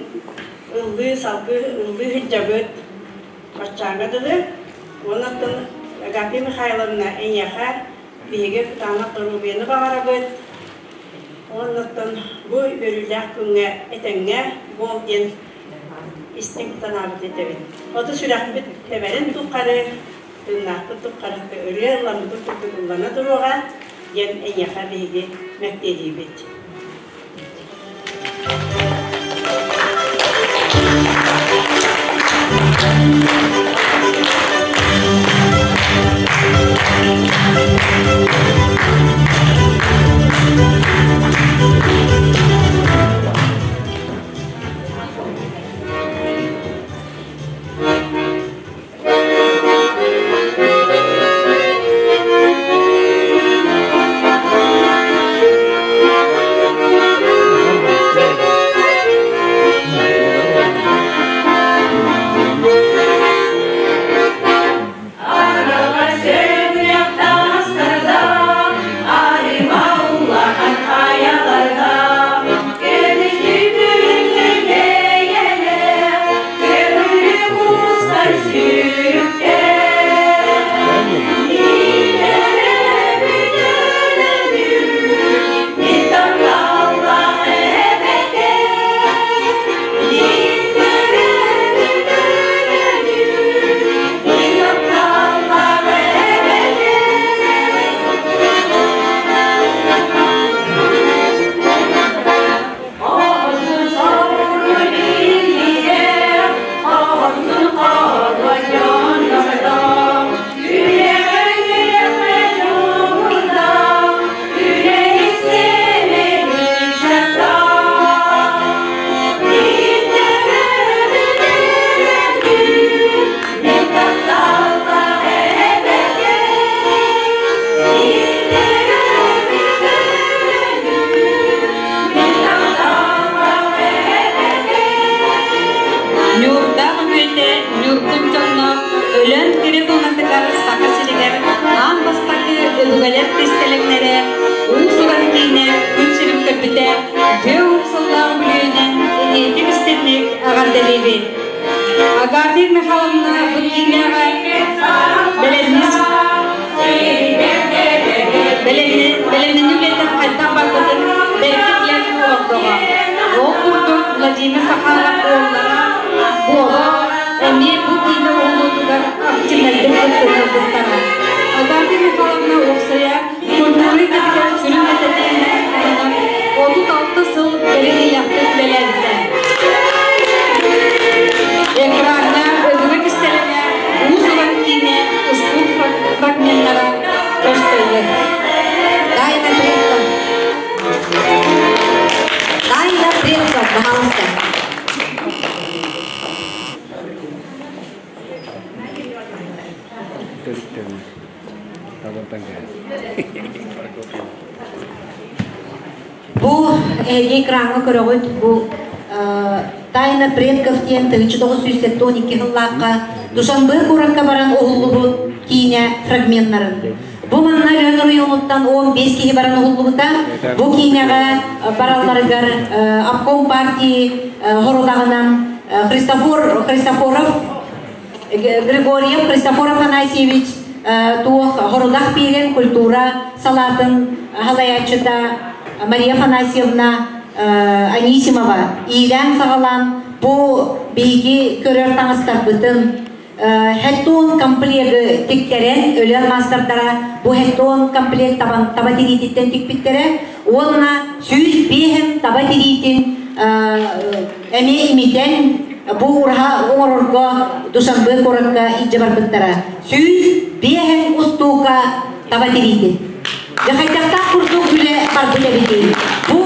ыллыы салгыы ыллыы сылдьабыт баччааҥҥа дылы. Онон Агафья Михайловна эйиэхэ биһиги кытаанах доруобуйаны баҕарабыт. Оннуттан бу үөрүүлээх күҥҥэ этэҥҥэ буол диэн истиҥ санаабыт этэбит. Оту сүрэхпит тэбэрин тухары, тыыннаахпыт тухары ырыа ылламмытын курдук ыллана туруоҕа диэн эйиэхэ биһиги мэктиэлиибит. Агафья Михайловна бу киинэҕэ бэлэмнэнии үлэтэ хайдах барбытын бэркэ билэн олордоҕо. Ол курдук Владимир Захаров уоллара Буола эмиэ бу киинэ уһулуутугар активнайдык кыттыыны ылбыттара. Агафья Михайловна уопсайа культура идэтигэр сүрүн мэтэтиэнэн 36 сыл бэриниилээхтик үлэлээбитэ. Экраҥҥа өбүгэ кистэлэҥэ уус-уран киинэ устуу фрагменнара көстөллөр. Тайна предков. Тайна предков, пожалуйста. Бу эһиги экраҥҥа көрөҕүт, бу «Тайна предков» диэн 1972 сыллаахха Душанбе куоракка баран уһуллубут киинэ фрагменнарын. Бу манна Өлөөн оройуонуттан 15 киһи баран уһуллубута. Бу киинэҕэ баралларыгар обком партии хорудаҕынан Христофор Христофоров Григорьев Христофор Афанасьевич туох хорудах биэрэн культура салаатын халайааччыта Мария Афанасьевна Анисимова иилээн-саҕалаан бу биһиги көрөр таҥастарбытын хеттон комплегы тиктэрэн өлөр маастардара бу хеттон комплект табан таба тириититтэн тикпиттэрэ уонна 105 таба тириитин эмиэ имитэн бу ураһа оҥорорго Душанбе куоракка илдьэ барбыттара. 105 устуука таба тириитин. Дьэ хайдахтаах курдук үлэ барбыт эбитий? Бу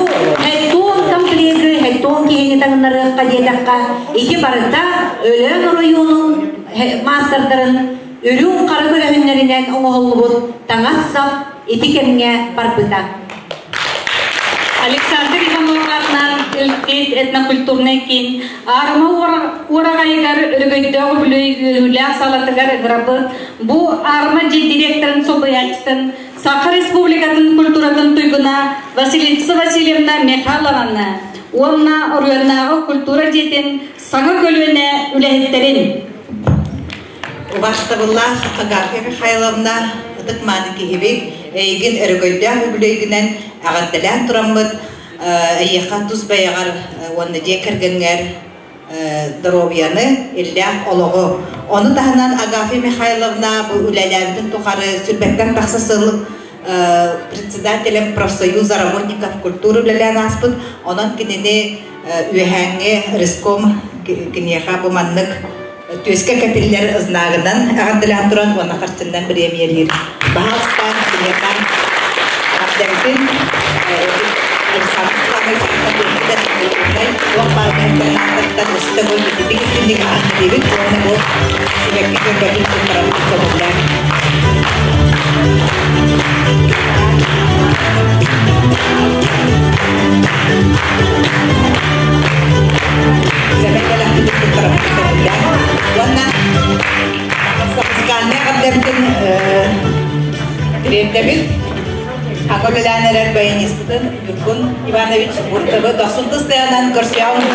хеттон комплегы, хеттон киһини таҥыннарыахха диэтэххэ, ити барыта Өлөөн оройуонун маастардарын үрүҥ хара көлөһүннэринэн оҥоһуллубут таҥас-сап ити кэмҥэ барбыта. Александр Иванов аатынан Өлтет этнокультурнай киин Аарыма уораҕайыгар Өрөгөйдөөх үбүлүөй үөрүүлээх саалатыгар ыҥырабыт. Бу Аарыма дьиэ директорын солбуйааччытын Саха Республикатын культуратын туйгуна Василиса Васильевна Михайлованы уонна оройуоннааҕы культура дьиэтин саҥа көлүөнэ үлэһиттэрин Убаастабыллаах Агафья Михайловна, ытык-мааны киһибит, эйигин өрөгөйдөөх үбүлүөйгүнэн эҕэрдэлээн тураммыт, эйиэхэ тус бэйэҕэр уонна дьиэ кэргэҥҥэр доруобуйаны, иллээх олоҕу. Ону таһынан Агафья Михайловна бу үлэлээбитин тухары сүрбэттэн тахса сыл председателем профсоюза работников культуры үлэлээн ааспыт. Онон кинини үөһээҥҥи реском киниэхэ бу маннык түөскэ кэтиллэр знагынан эҕэрдэлээн туран уонна харчыннан бириэмийэлиир. Баһаалыста киниэхэ эҕэрдэбитин Александр туох баар ааттарыттан өстө бу ититик истинник ааттыыбыт уонна бу сибэкки көрбөтүн туттарабыт көҥүллээх. Сэмэй бэлэхпитин туттарабыт көҥүллээх. Уонна музыкальнай эҕэрдэбитин тириэрдэбит. Аҕа үлэлээн эрэр баяниспытын Ньургун Иванович Бурцевы дохсун тыстыанан көрсүөҕүҥ.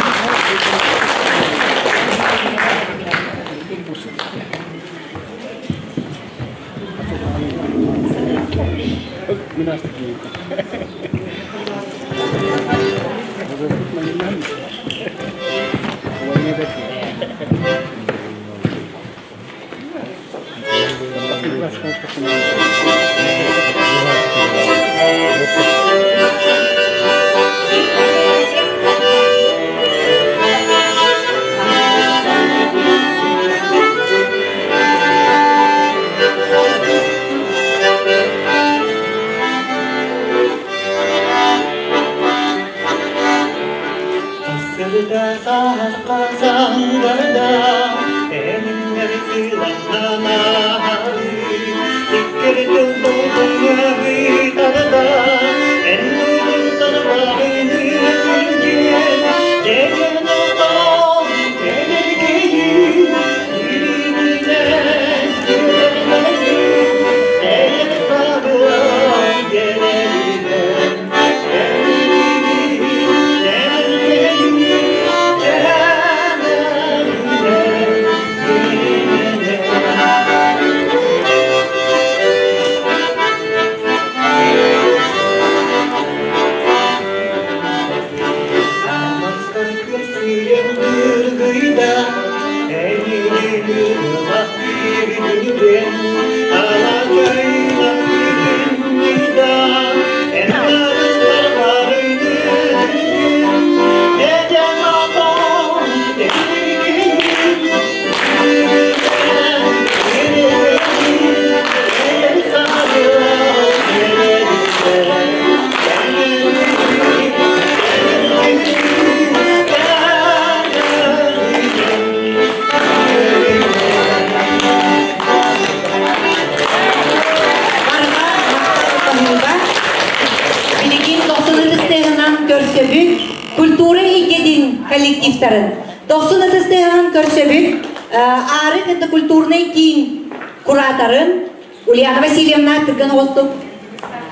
коллективтарын. Дохсун ытыс тыаһын көрсөбүт Аарык этнокультурнай киин кураторын Ульяна Васильевна түргэн оҕустук.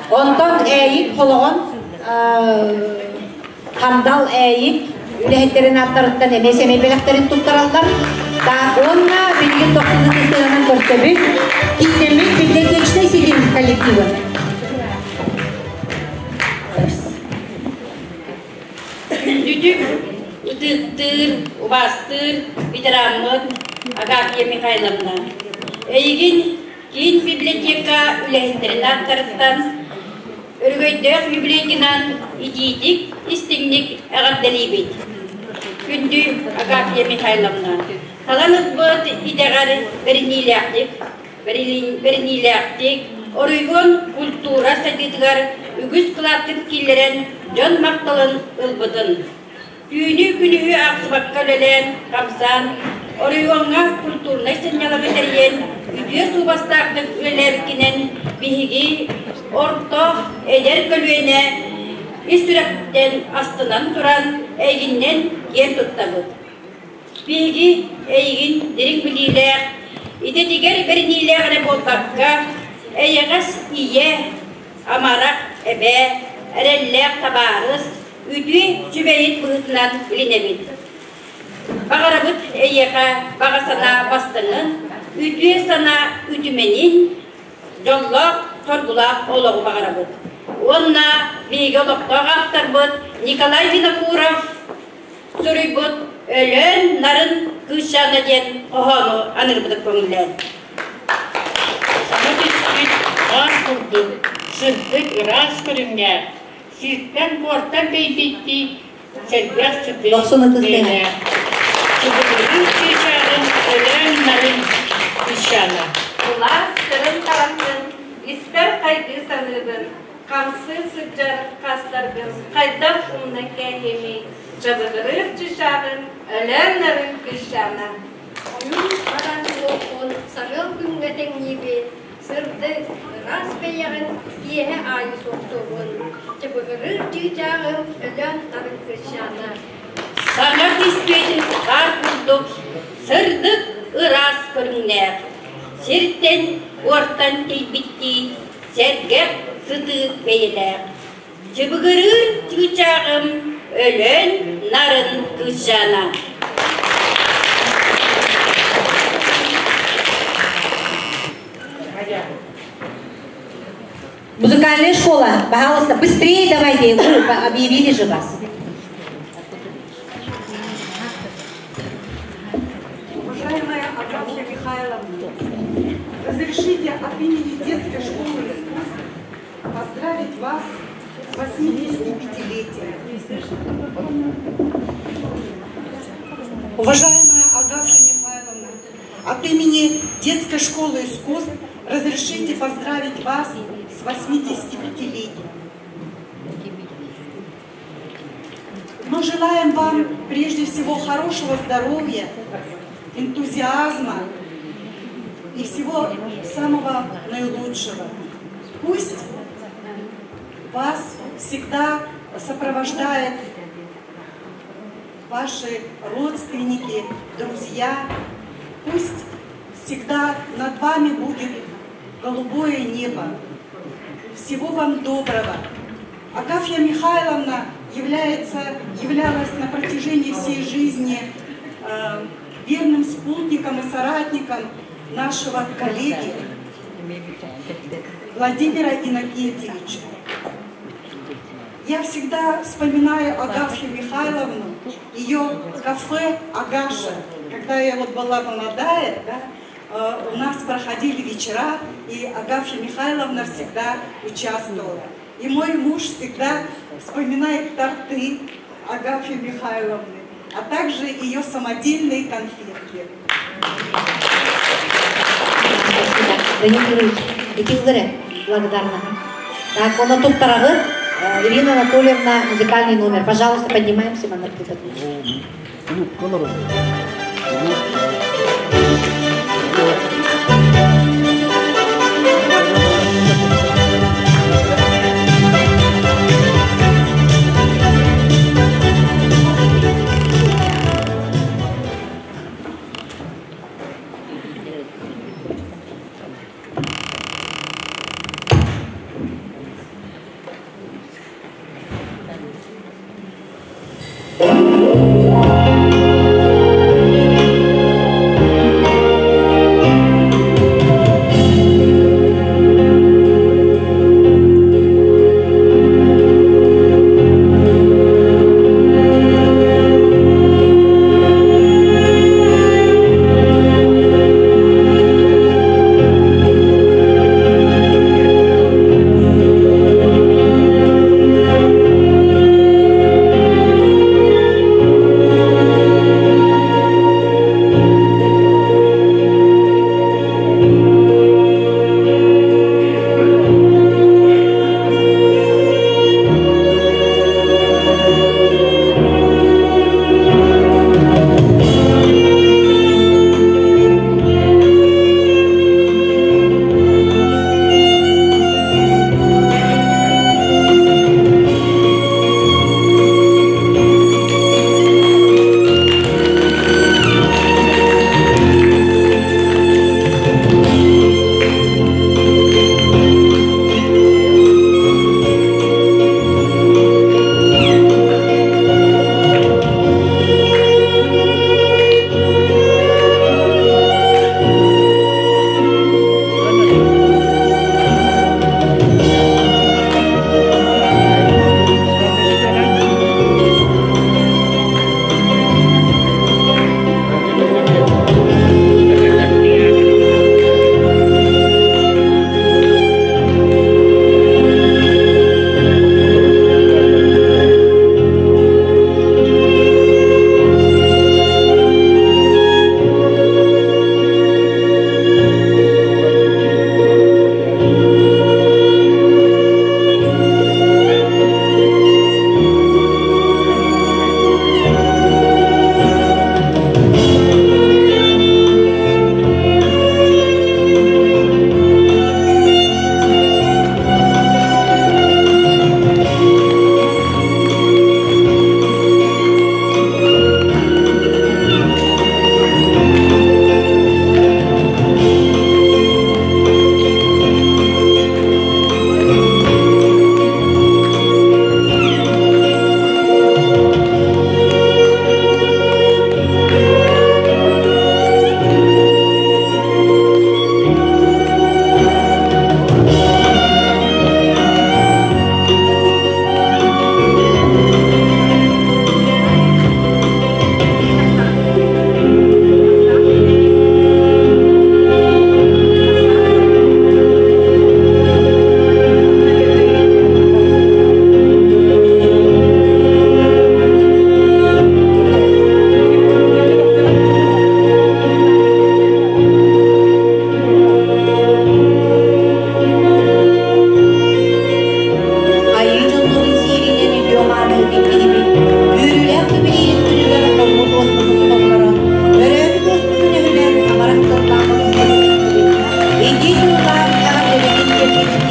Онтон Ээйик холоҕон Хандал Ээйик үлэһиттэрин ааттарыттан эмиэ сэмэй бэлэхтэрин туттараллар. Так, уонна билигин дохсун ытыс тыаһынан көрсөбүт кииннэммит библиотечнай ситим коллективын. Күндүтүк ытыктыыр, убаастыыр ветераммыт Агафья Михайловна, эйигин киин библиотека үлэһиттэрин ааттарыттан өрөгөйдөөх юбилейгынан итиитик, истиҥник эҕэрдэлиибит. Күндү Агафья Михайловна, талан ылбыт идэҕэр бэриниилээхтик бэриниилээхтик, оройуон культура сайдыытыгар үгүс кылааттын киллэрэн дьон махталын ылбытын, түүнү-күнүһү аахсыбакка үлэлээн, хамсаан, оройуоҥҥа культурнай сынньалаҥы тэрийэн, үтүө суобастаахтык үлэлээбиккинэн биһиги орто эдэр көлүөнэ ис сүрэхтэн астынан туран эйигиннэн киэн туттабыт. Биһиги эйигин дириҥ билиилээх, идэтигэр бэриниилээх эрэ буолбакка, эйэҕэс ийэ, амарах эбээ, эрэллээх табаарыс, үтүө сүбэһит быһыытынан билинэбит. Баҕарабыт эйиэхэ баҕа санаа бастыҥын, үтүө санаа үтүмэнин, дьоллоох, соргулаах олоҕу баҕарабыт. Уонна биһиги олохтоох авторбыт Николай Винокуров суруйбут Өлөөн нарын кыысчаана диэн хоһоону анырбытык көҥүллээн. Саҥа түспүт хаар курдук сырдык ыраас көрүҥнээх, сиртэн-буортан тэйбиттии сэргэх сытыы бэйэлээх, чубугурун чыычааҕын Өлөөн нарын кыысчаана. Сылаас сырын тарасын испэр хайгыы саныыбын, Хамсыы сылдьар хастаргын хайдах умнан кээһиэмий, Чабыгырыыр чычааҕын өлөөн-нарын кыысчаана. Ойуун баран суоххун сарыал күҥҥэ тэҥниибин, Сырдык, ыраас бэйэҕин киэһэ аайы суохтуубун, Чабыгырыыр чыычааҕым өлөөн-нарын кыысчаана. Саҥа түспүт хаар курдук сырдык ыраас көрүҥнээх, сиртэн уортан тэйбиттии сэргэх сытыы бэйэлээх, чыбыгырыыр чыычааҕым өлөн нарын кыысчаана. Музыкальная школа, пожалуйста, быстрее давайте, вы объявили же вас. Уважаемая Агафья Михайловна, разрешите от имени детской школы искусств поздравить вас с 85-летием. Уважаемая Агафья Михайловна, от имени детской школы искусств разрешите поздравить вас с 85-летием. Мы желаем вам прежде всего хорошего здоровья, энтузиазма и всего самого наилучшего. Пусть вас всегда сопровождает ваши родственники, друзья. Пусть всегда над вами будет голубое небо. Всего вам доброго. Агафья Михайловна является, являлась на протяжении всей жизни э, верным спутником и соратником нашего коллеги Владимира Иннокентьевича. Я всегда вспоминаю Агафью Михайловну, ее кафе «Агаша». Когда я вот была молодая, да, у нас проходили вечера, и Агафья Михайловна всегда участвовала. И мой муж всегда вспоминает торты Агафьи Михайловны, а также ее самодельные конфетки. Спасибо. Данил Юрьевич, итилдере благодарна. Так, он тут тарагы. Ирина Анатольевна, музыкальный номер. Пожалуйста, поднимаемся, Манар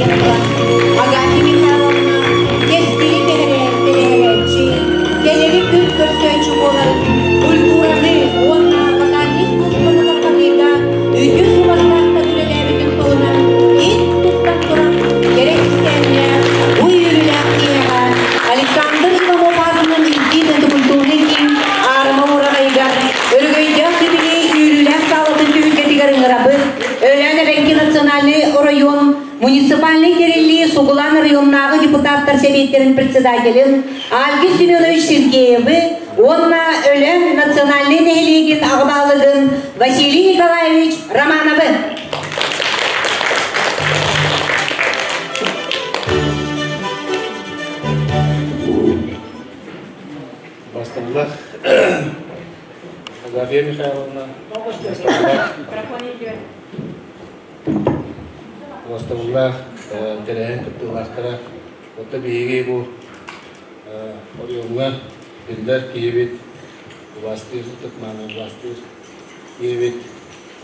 наҕараадаламмытын туран, Агафья Михайловна кэскили кэһэрээччи, кэлэри күн көрсөөччү буоларын, культураны уонна вокальнай искусствоны тарҕатыыга үтүө суобастаахтык үлэлээбитин туһунан ин туттан туран кэрэ кистээҥҥэ бу үөрүүлээх киэһэҕэ Александр Иванов аатынан Илдьит этнокультурнай киин аарыма уораҕайыгар Өрөгөйдөөх юбилей үөрүүлээх саалатын түһүлгэтигэр ыҥырабыт. Өлөөн эбэҥки национальнай оройуон муниципальнай тэриллии Сугулаан районнааҕы депутаттар сэбиэттэрин председателин Альгис Семенович Сергеевы уонна Өлөөн национальнай нэһилиэгин аҕа баһылыгын Василий Николаевич Романовы. Бастыллах Агафья Михайловна, Бастыллах тэрээһин кыттыылаахтара. Оттон биһиги бу оройуоҥҥа биллэр киһибит, убаастыыр, ытык-мааны убаастыыр киһибит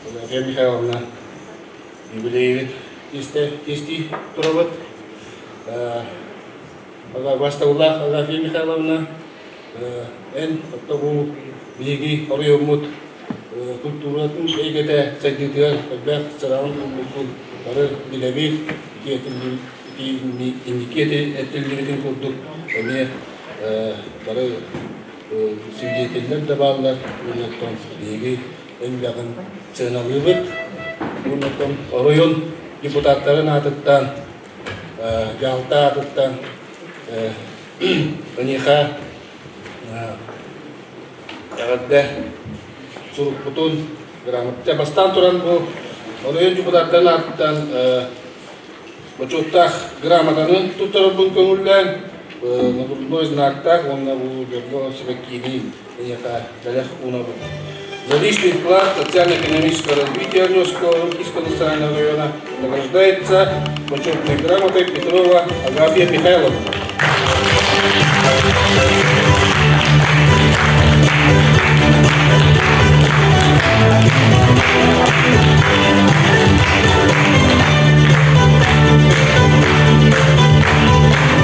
Агафья Михайловна юбилейбит истии турабыт. Бастабыллаах Агафья Михайловна, эн оттон бу биһиги оройуоммут культуратын эйгэтэ сайдыытыгар элбэх сыраҕын уурбуккун бары билэбит, инники этиллибитин курдук эмиэ бары свидетеллэр да бааллар, уонна биһиги элбэҕин сыаналыыбыт. Уонна оройуон депутаттарын аатыттан дьаһалта аатыттан эйиэхэ эҕэрдэ сурукпутун грамота бастаан туран бу оройуон депутаттарын аатыттан бочуоттаах грамотаны туттарарбын көҥүллээн нагрудной знактаах уонна бу дьоҥҥо сибэккиини эйиэхэ бэлэх уунабыт. За личный вклад в социально-экономическое развитие Орнёвского Киевского национального района награждается почетной грамотой Петрова Агафья Михайловна.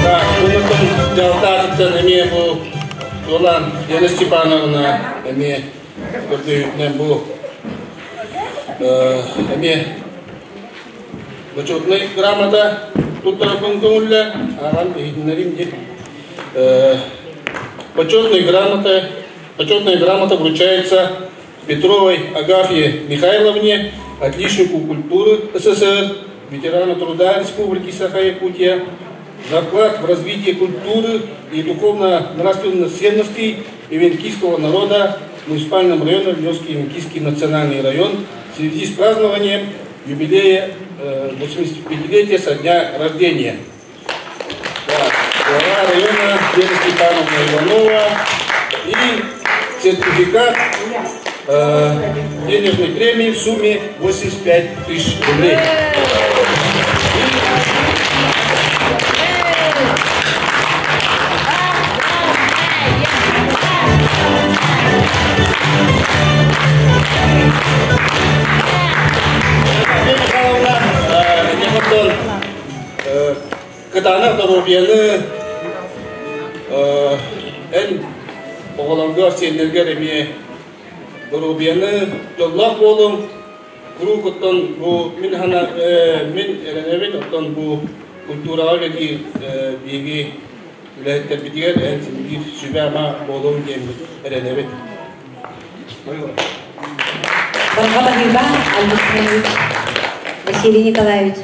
Так, онтон дьаһалта эмиэ бу Туолан Лена Степановна эмиэ көрдөһүүтүнэн бу эмиэ бочуотунай грамота туттарарбын көҥүллэ ааҕан иһитиннэрим диэн. Почетная грамота, почетная грамота вручается Петровой Агафье Михайловне, отличнику культуры СССР, ветерану труда Республики Саха-Якутия, за вклад в развитие культуры и духовно-нравственных ценностей эвенкийского народа в муниципальном районе Ленский Эвенкийский национальный район в связи с празднованием юбилея 85-летия со дня рождения. Да, глава района Вера Степановна Иванова и сертификат денежной премии в сумме 85 тысяч рублей. Кытаанах доруобуйаны эн оҕолоргор, сиэннэргэр эмиэ доруобуйаны дьоллоох буолуҥ. Куруук оттон бу мин хана мин эрэнэбин оттон бу культураҕа үлэлиир биһиги үлэһиттэрбитигэр эн син биир сүбэ-ама буолуоҥ диэммит эрэнэбит. Барҕа баһыыба, Альберт Василий Николаевич.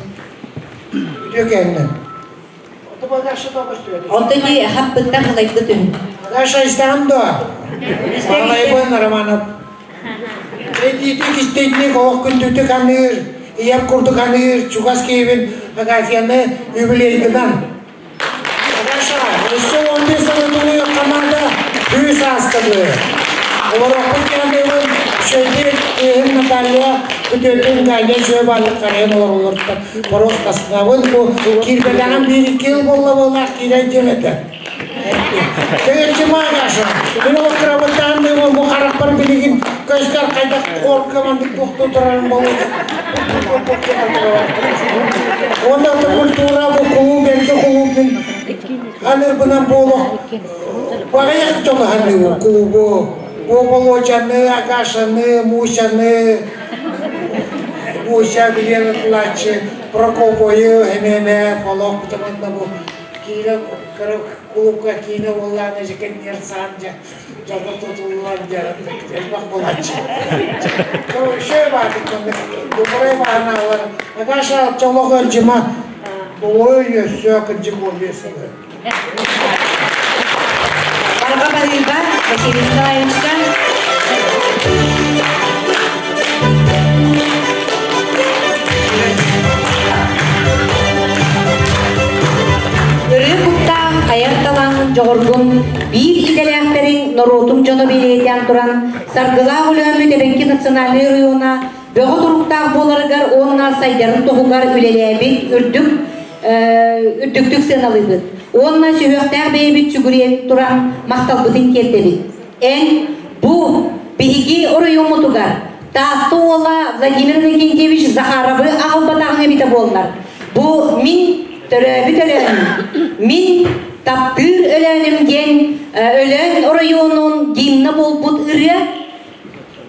Үтүө кэннэ. Онтон ди хаппыттан халайбыт үһү. Даша истэҕин дуо? Халайбын Романов. Эдиитик истэйтник оҕох күндүтүк аныыр, ийэм курдук аныыр, чугас киһибин Агафьяны юбилейгынан. Даша, өссө 11 сыл тулуйук команда күүс ааскады. Олорохпут кэлбэбин Шөйдик кыыһым Наталья күтүөтүн Галя Шөбалык карайын олороллортон боруос таснабын бу киирбэтэҕим биир икки ыл буолла буоллаах киирэн диэм этэ. Тэйэччи Магаша, мин ол кырабыттаан бу харахпар билигин көстөр хайдах корка мандык туохтуу турарын болуга. Онно культура бу кулууп эргэ кулууп мин анырбынан буолуох баҕайах дьону ханыыбын кулуубу. Бу Володяны, Агашаны, Мусяны, Муся билиэн ытылааччы, Прокопойу, эмиэ олох бутаманна бу киинэ кулуупка киинэ буоллаана дьэ саан дьэ дьоно тутуллан дьэ элбэх буолааччы. Шөй баатыттан дубурай баанаалар Агаша чолох өлдьима Ой, өссө кырдьык буолуо сылы. Барҕа барыыба Василий Николаевичка. Ырыа куттаах айар талааҥҥын дьоҕургун биир идэлээхтэриҥ норуотуҥ дьоно бэлиэтээн туран саргылаах Өлөөммүт эбэҥки национальнай оройуона бөҕө туруктаах буоларыгар уонна сайдарын туһугар үлэлээбит үрдүк үрдүктүк сыаналыыбыт уонна сүһүөхтээх бэйэбит сүгүрүйэн туран махталбытын тиэрдэбит. Эн бу биһиги оройуоммутугар Таатта уола Владимир Иннокентьевич Захаровы аҕалбатаҕыҥ эбитэ буоллар, бу мин төрөөбүт Өлөөнүм, мин таптыыр Өлөөнүм диэн Өлөөн оройуонун гимна буолбут ырыа,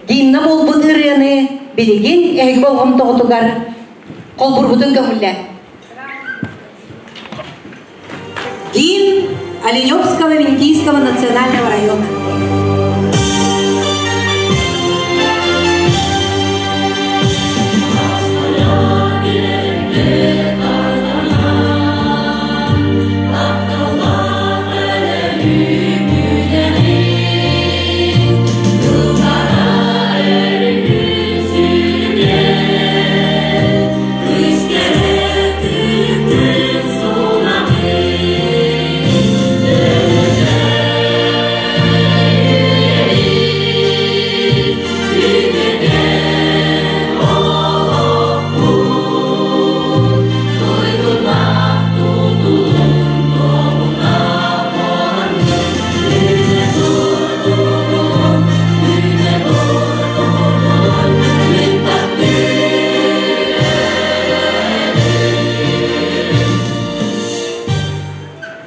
гимна буолбут ырыаны билигин эһиги болҕомтоҕутугар холбурбутун көҥүллээ. Гимн Оленевского Винтийского национального района.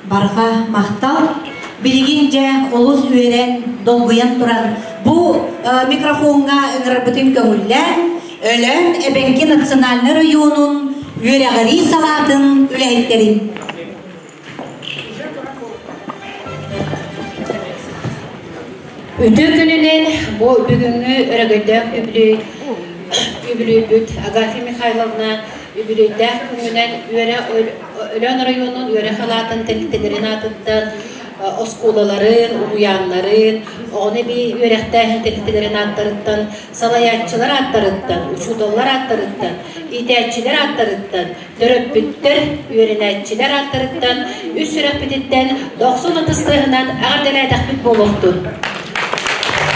Барҕа махтал. Билигин дьэ олус үөрэн, долгуйан туран бу микрофоҥҥа ыҥырарбытын көҥүллээн, Өлөөн Эбэҥки национальнай оройуонун үөрэҕирии салаатын үлэһиттэрин Үтүө күнүнэн бу бүгүҥҥү өрөгөйдөөх үбүлүөй үбүлүөйбүт Агафья Михайловна үбүлүөйдээх күҥҥүнэн үөрэ Өлөөн оройуонун үөрэх салаатын тэрилтэлэрин аатыттан оскуолаларын, уһуйааннарын, оҕону эбии үөрэхтээһин тэрилтэлэрин ааттарыттан, салайааччылар ааттарыттан, учууталлар ааттарыттан, иитээччилэр ааттарыттан Төрөппүттэр, үөрэнээччилэр ааттарыттан үс сүрэхпититтэн дохсун ытыс тыаһынан эҕэрдэлээтэхпит буолуохтун.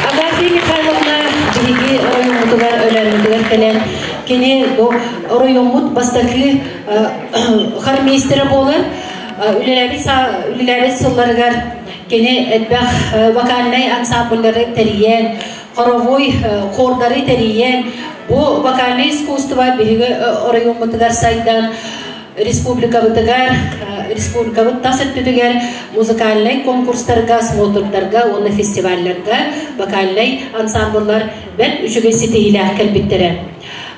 Агафья Михайловна биһиги оройуоммутугар Өлөөммүтүгэр кэлэн кини бу оройуоммут бастакы хормейстера буолар. Үлэлээбит үлэлээбит сылларыгар кини элбэх вокальнай ансамбльлары тэрийэн, хоровой хордары тэрийэн, бу вокальное искусство биһиги оройуоммутугар сайдан, республикабытыгар, республикабыт тас өттүтүгэр музыкальнай конкурстарга, смотрдарга уонна фестивалларга вокальнай ансамбллар бэрт үчүгэй ситиһиилээх кэлбиттэрэ.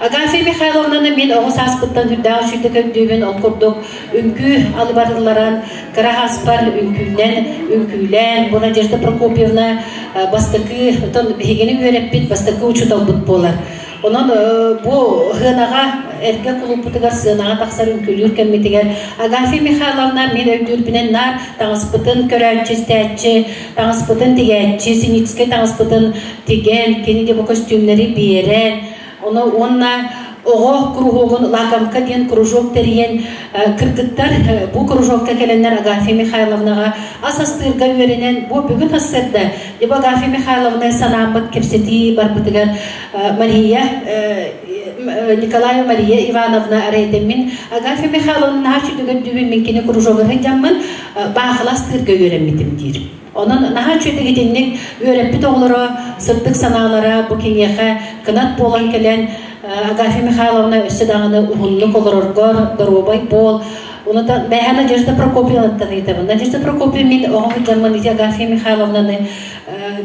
Агафья Михайловнаны мин оҕо сааспыттан үрдээх үчүгдүк өйдүүбүн, ол курдук үҥкүү алыбарылларан, кыра ааспар үҥкүүнэн үҥкүүлээн, бу Надежда Прокопьевна бастакы, оттон биһигини үөрэппит бастакы учууталбыт буолар. Онон бу сыанаҕа, эргэ кулууппутугар сыанаҕа тахсар үҥкүүлүүр кэммитигэр Агафья Михайловна мин өйдүүрбүнэн наар таҥаспытын көрөөччү, истээччи, таҥаспытын тигээччи, сценическэй таҥаспытын тигэн, кини де бу көстүүмнэри биэрэн, Ону уонна оҕо куруһуогун Лакомка диэн кружок тэрийэн кыргыттар бу кружокка кэлэннэр Агафья Михайловнаҕа ас астыырга үөрэнэн бу бүгүн сарсыарда либо Агафья Михайловна санааммыт кэпсэтии барбытыгар Мария Николаева Мария Ивановна арайдаммин Агафья Михайловна наһаа үчүгэй дүбүн мин кини кружогар сылдьаммын баахылас тыырга үөрэммитим диир. Онон наһаа үчүгэй итинник үөрэппит оҕолоро сырдык санаалара бу киниэхэ кынат буолан кэлэн Агафья Михайловна өссө даҕаны уһуннук олороргор доруобай буол. Онон бэйэ Надежда Прокопьевнаттан ыйытабын. Надежда Прокопьевна мин оҕо сылдьаммын ити Агафья Михайловнаны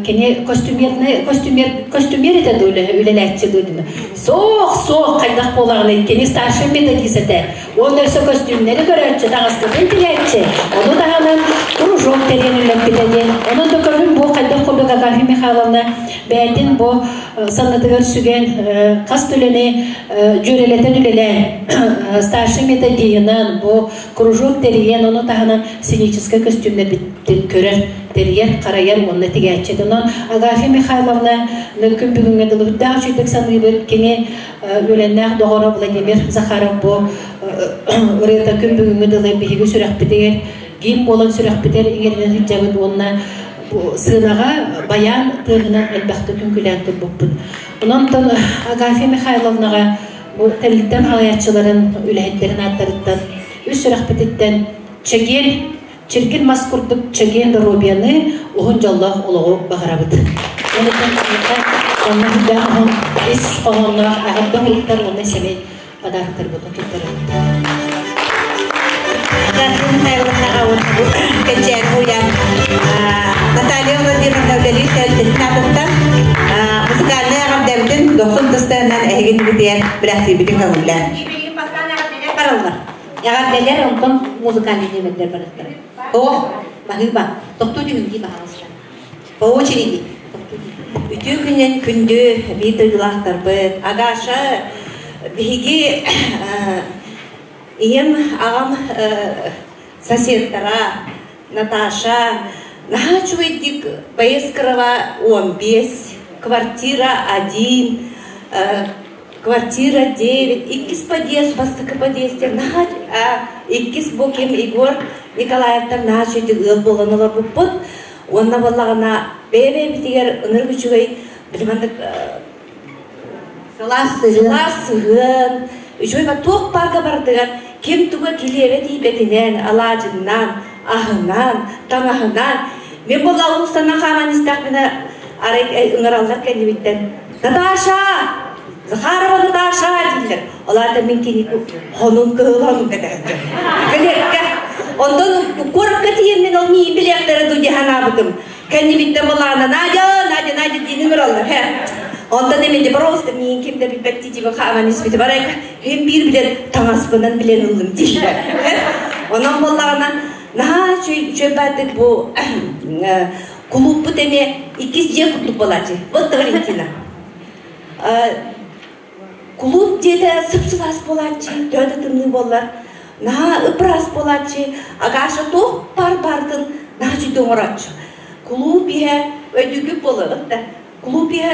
кини костюмерный костюмер костюмер этэ дуу үлэлээччи дуу дина суох суох хайдах буолаҕыный кини старший методист этэ уонна өссө костюмнары көрөөччү таҥаскытын тигээччи ону таһынан кружок тэрийэн үлэппитэ диэн онон да көрүм бу хайдах курдук Агафья Михайловна бэйэтин бу саннатыгар сүгэн хас үлэни дьүөрэлэтэн үлэлээн старший методиһынан бу кружок тэрийэн ону таһынан сценическай көстүүмнэрбитин көрөр тэрийэр, харайар уонна тигээччи. Онон Агафья Михайловна күн бүгүҥҥэ дылы үрдээх үчүгдүк саныыбыт. Кини үөлэннээх доҕоро Владимир Захаров бу ырыата күн бүгүҥҥэ дылы биһиги сүрэхпитигэр гимн буолан сүрэхпитигэр иҥэринэн сылдьабыт уонна сыанаҕа баян тыаһынан элбэхтик үҥкүлээн турбуппут. Онон Агафья Михайловнаҕа бу тэрилтэн халайааччыларын, үлэһиттэрин ааттарыттан үс сүрэхпититтэн чэгиэн Чиргил мас курдук чэгиэн доруобуйаны, уһун дьоллоох олоҕу баҕарабыт. Онно үрдээх уһун ис хоһоонноох эҕэрдэ уһуктар уонна сэмэй подарктарбытын туттарабыт. Михайловнаҕа уонна бу кэнчээри уйан Наталья Владимировна үлэлиир тэрилтэтин аатыттан музыкальнай эҕэрдэбитин дохсун тыстарынан эһигин бүтүөн бэлэхтиирбитин көҥүллээн. Бараллар. Эҕэрдэлэр онтон музыкальный нүөмэрдэр барыттара. О, баһыыба. Тохтуу түһүҥ дии баһаалыста. По очереди. Үтүө күнүн күндү биир дойдулаахтарбыт. Агаша биһиги ийэм аҕам соседтара Наташа наһаа үчүгэйдик Поездкарова 15, квартира 1, квартира 9, иккис подъезд, бастакы подъезд наһаа иккис бу ким Егор Николаевтар наһаа үчүгэйдик ыал буолан олорбуппут. Уонна буоллаҕына бэйэ-бэйэбитигэр ынырык үчүгэй билиманнык сылаас сыһыан, үчүгэй туох баарга барытыгар ким туга килиэбэ тиийбэтинэн, алаадьыннан, аһынан, таҥаһынан. Мен буолла улустанан хааман истэхпинэ арай ыҥыраллар кэннибиттэн Наташа! Захарова Наташа! дииллэр. Ол аата мин кини хонун кыһыл хонун кэтэһэттэр. Кэлиэккэ. Онтон куоракка тиийэн мин ол миин билиэхтэрэ дуу дии санаабытым. Кэннибиттэн былаана Надя, Надя, Надя диин ыҥыраллар. Хэ. Онтон эмиэ просто миин ким да билбэт тиби хааман испити барайка хим биир билэн таҥаспынан билэн ыллым дииллэр. Онон буоллаҕына наһаа үчүгэй баатык бу кулууппут эмиэ иккис дьиэ курдук буолааччы. Вот Валентина. Кулууп дьиэтэ сып-сылаас буолааччы, төһө да тымныы буоллар, наһаа ып-ыраас буолааччы, Агаша туох баар баартын наһаа үчүгэй оҥорооччу. Кулууп иһэ өйдүүгүт буолуоҕут да, кулууп иһэ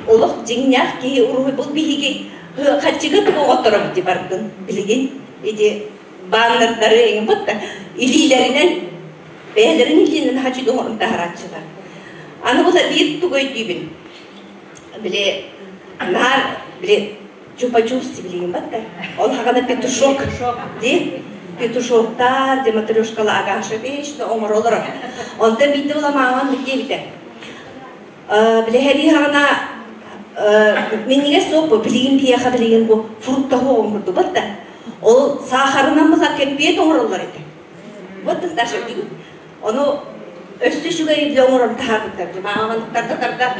олох дьиҥнээх киһи уруһуйбут биһиги хаччыга тугу оҥотторобут дии бардын билигин ити баннердары эҥин да илиилэринэн бэйэлэрин илиинэн хаччыга оҥорон таһарааччылар. Аны була биир тугу өйдүүбүн. Били наар били чупа-чупс билигин батта. Ол хагана петушок ди петушоктар, ди матрешкала Агаша вечно оҥоролоро. Онтон биирдэ була маамам диэбитэ. Били хэрии хагана минньигэс суох бу билигин биһиэхэ билигин бу фрукта оҥордубат курдук батта. Ол саахарынан була кэмпиэт оҥороллор этэ. Вот Наташа Ону өссө үчүгэй бile оҥорон таһаарбыттар. Маҕан тарда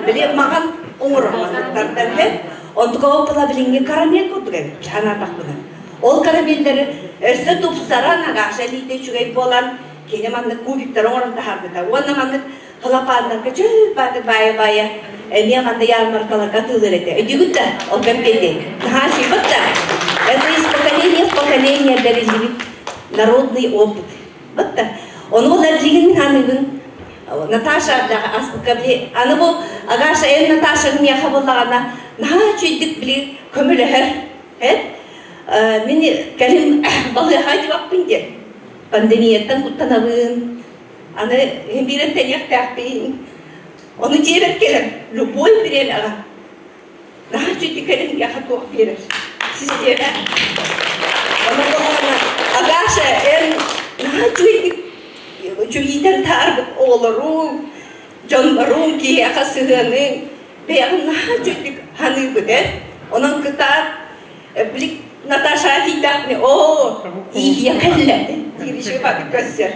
били маҕан оҥорор тардар Онтука ол була билиҥҥи карамель курдук эбит санаатахпына. Ол карамеллэри өссө тупсаран Агаша илиитэ үчүгэй буолан кини маннык кубиктары оҥорон таһаарбыта. Уонна маннык халапааннарга чөй-бааты баайа-баайа эмиэ манна ярмаркаларга атыылыр этэ. Өйдүүгүт да ол кэмпиэти? Наһаа сүйбүт да. Это из поколения в поколение бэриллибит народный опыт. Бытта. Ону ол билигин ханыгын Наташа аспыкка били аны бу Агаша эн Наташа миэхэ буллаҕына наһаа үчүгүйдүк били көмөлөһөр. Эт мин кэлин балыаха дьыбаппын диэн пандемияттан куттанабын. Аны биирэн тэниэхтээхпин. Ону дьиэбэр кэлэн любой бириэмэҕэ. Наһаа үчүгэй кэлин яха туох биэрэр. Систиэмэ. Онон боллаҕына Агаша эн наһаа үчүгэйдик үчүгүйтэн таарбыт оҕолоруҥ, дьонноруҥ киһиэхэ сыһыаныҥ бэйэҕин наһаа үчүгэйдик ханыыбыт эн. Онон кытаат били Наташа тиийдэхпинэ оо ииһиэ кэллэ диир еще баты көссөр.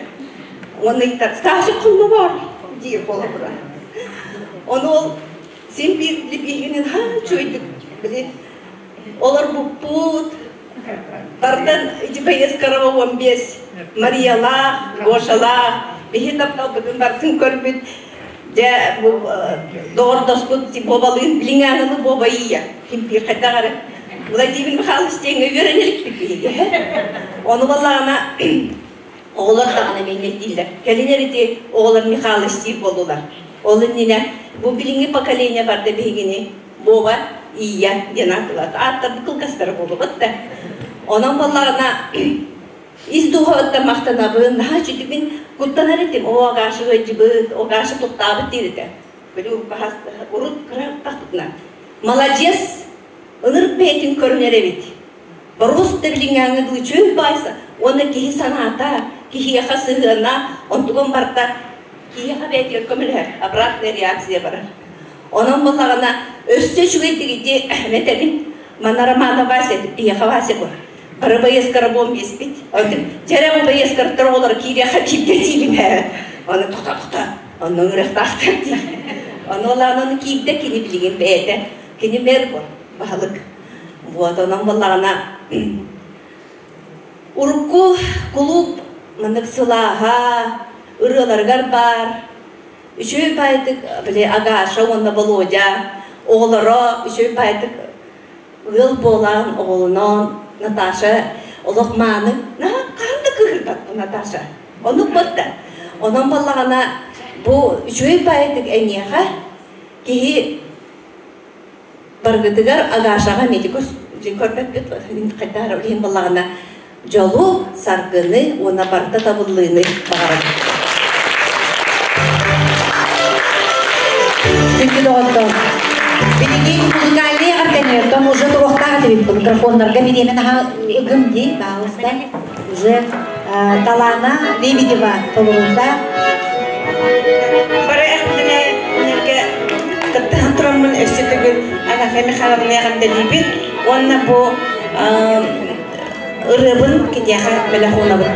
Уонна ыйытар Стасик хонно бар диир холобура. Ону ол син биир липиһинин ха үчүгэйдик били олорбуппут Бартан ити поездкарова 15 Мариялаах, Гошалаах биһи тапталбытын бартын көрбүт дьэ бу доҕордоспут Бобалыын билиҥаанылы Боба ия ким биир хайдах эрэ Владимир Михайлович диэҥҥэ үөрэнэ иликпит биһиги ону баллаҕына оҕолор даҕаны миҥнэйдииллэр кэлин эрити оҕолор Михайлович диир буоллулар ол иннинэ бу билиҥҥи поколение барда биһигини Вова Ия диэн ааттылар. Ааттарбыт кылгастара буолубут да. Онон буоллаҕына ис дууһабыттан махтанабын, наһаа үчүгүбүн куттанар этим. Оо, Агаша ыалдьыбыт, Агаша тухтаабыт диир этэ. Били урут кыра Молодец! Ынырык бэйэтин көрүнэр эбит. Боруос да билиҥҥээҥҥэ дылы чөл баайса уонна киһи санаата, киһиэхэ сыһыана, онтугун барда киһиэхэ бэйэтигэр көмөлөһөр, обратная реакция барар. Онон буоллаҕына өссө үчүгэйдик ити мэтэбин манна Романов Вася биһиэхэ Вася бу бары байыаскара буон биэспит. Дьэрэ бу байыаскарыттар оҕолоро киириэхэ бииргэ диибин ээ. Аны тота-тота онно ыҥырыахтаахтар диир. Ону олаан ону киирдэ кини билигин бэйэтэ кини мэр бу баһылык. Вот онон буоллаҕына урукку кулууп маннык сылааһа ырыаларыгар баар үчүгэй баайдык били Агаша уонна Володя оҕолоро үчүгэй баайдык ыал буолан оҕолонон Наташа олох мааны наһаа хаһан да кыыһырбат бу Наташа оннук буолта онон буоллаҕына бу үчүгэй баайдык эйиэхэ киһи баргытыгар Агашаҕа медикус көрбөппүт хайдах эрэ иһин буоллаҕына дьолу, саргыны уонна барыта табыллыыны баҕарабын. Күндү доҕоттор, билигин музыкальный эҕэрдэннэртэн уже туруохтаах этибит микрофоннарга бириэмэ наһаа ыгым дии, пожалуйста. Уже Талана Лебедева толорута. Бары эҕэрдэлэр кыттыһан тураммын өссө төгүл Агафья Михайловна эҕэрдэлиибин уонна бу ырыабын киниэхэ бэлэх уунабын.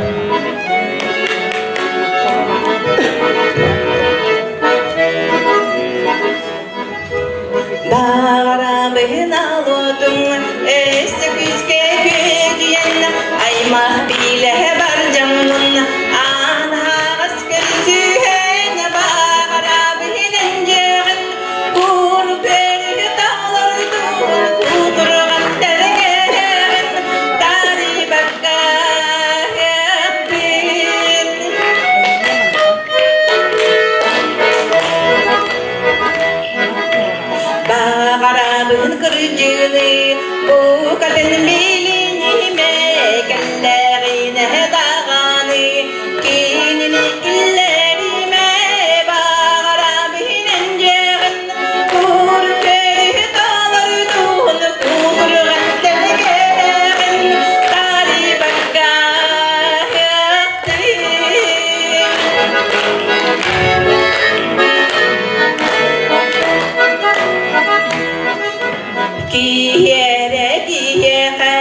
Баҕарабын алотуҥ өссө күүскэ күөдүйэн аймах билэһэ бар дьоммун аан аһаҕас көрсүһэн баҕарабын дьиэҕин кур көрү талордуун кутурҕан тэлгэһэҕин тарыйбакка Баҕарабын кырдьыыны букатын билинимэ кэллэҕинэ даҕаны кинини киллэримэ баҕарабын дьиэҕин кур көрү толордун кутурҕан тэлгэһэҕин тарыйбакка Киһиэрэ киһиэхэ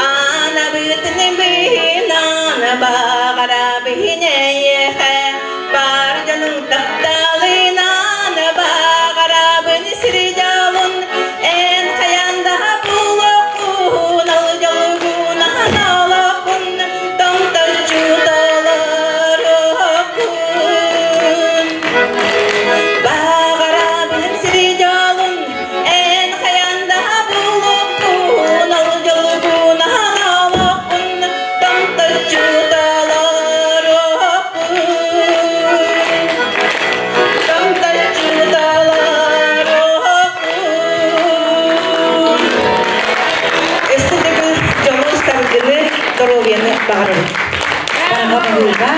аанабытын быһынан баҕарабын эйиэхэ бар дьонуҥ тапталынан баҕарабын сир дьолун эн хайаан да булуоххун ол дьолгун олоххун томторчу толоруоххун баҕарабын сир дьолун эн хайаан да булуоххун ол дьолгун олоххун томторчу толоруоххун томторчу толоруоххун Өссө төгүл дьолу, саргыны, доруобуйаны баҕарабын. Барҕа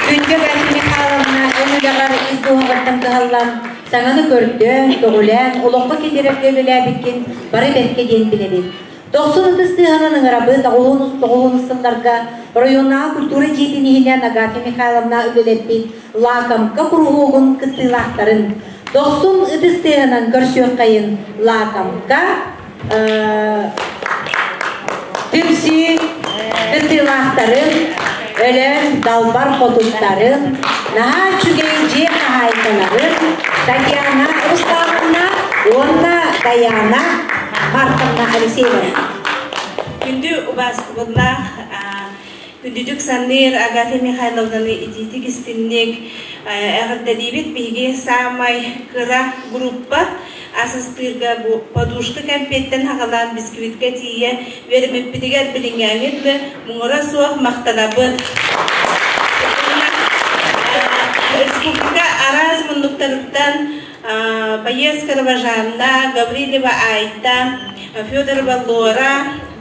Күндү Галина Михайловна, эн үлэҕэр ис дууһаҕыттан кыһаллан, Саҥаны көрдөөн, көҕүлээн, олоххо киллэрэргэ үлэлээбиккин бары бэркэ диэн билэбит. Дохсун ытыс тыаһынан ыҥырабыт тоҕуһун сылларга районнааҕы культура дьиэтин иһинэн Агафья Михайловна үлэлэппит Лакомка куруһуогун кыттыылаахтарын Дохсун ытыс тыаһынан көрсүөххэйин Лакомка түмсүү кыттыылаахтарын, Өлөөн далбар хотуттарын, наһаа үчүгэй дьиэ хаһаайкаларын Татьяна Руслановна уонна Даяна Марковна Алексеева. Күндү убаастабыллаах күндүтүк саныыр Агафья Михайловнаны итиитик истинник эҕэрдэлиибит. Биһиги саамай кыра группа ас астыырга бу подушка кэмпиэттэн хаҕалаан бисквиткэ тиийэ үөрэммиппитигэр билиҥҥээҥҥит да муҥура суох махтанабыт. Республика араас муннуктарыттан Поездкарова Жанна, Гаврилева Айта, Федорова Лора,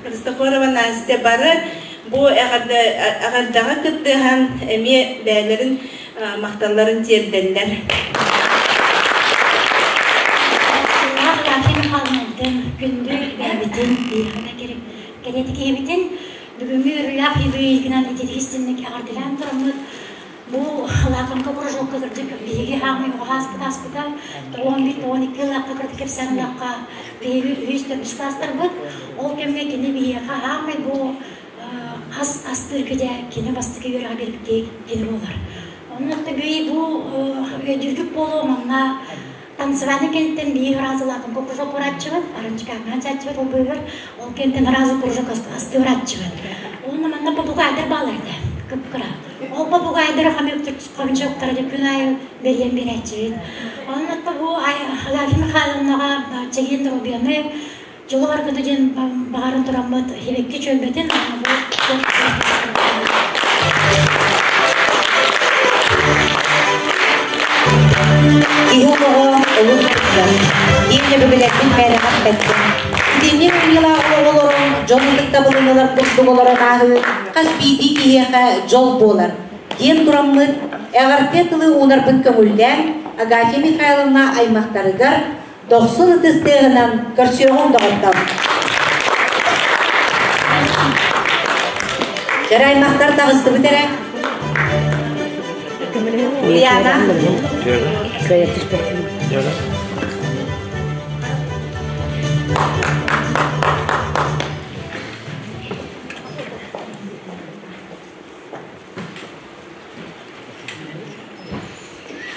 Христофорова Настя бары бу эҕэрдэҕэ кыттыһан эмиэ бэйэлэрин махталларын тиэрдэллэр. Агафья Михайловнатын күндү бэйэбитин, биһиэхэ кэлиэтик киһибитин бүгүҥҥү үөрүүлээх юбилейгынан ититик-истинник эҕэрдэлээн тураммыт бу лаакамка кружокка кырдьык биһиги хаамай оҕо ааспыта 11-12 ыллаахха кырдьык кэпсээн ыллахха биһиги үһүс төрдүс класстарбыт ол кэмҥэ кини биһиэхэ хаамай бу ас астыырга дьэ кини бастакы үөрэҕи биэрбит кини буолар. Онон бу өйдүүргүт буолуо манна танцевальный кэнниттэн биир разы лакомка кружок барааччыбыт, аранчикаҥҥа чааччыбыт ол быыгар, ол кэнниттэн разы кружок астыырааччыбыт. Онно манна попугайдар баалар этэ, кып-кыра. Ол попугайдары хомячоктара деп күн айы берген берээччибит. Онон бу Агафья Михайловнаҕа чэгиэн доруобуйаны дьолу баргыны диэн баҕарын тураммыт хибекки чөлбөтүн Киһи олоҕо олус кылгас. Диэн өбүгэлэрбин мээнэҕэ эппэппин. Итинник ымньылаах оҕолорун дьон ытыктабылын ылар курдук олорон ааһыы хас биирдии киһиэхэ дьол буолар. Диэн тураммыт, эҕэрдэ тылы уунарбын көҥүллээн, Агафья Михайловна аймахтарыгар дохсун ытыс тыаһынан көрсүөҕүҥ доҕоттор. Кэрэ аймахтар таҕыстыбыт эрэ. Ульяна.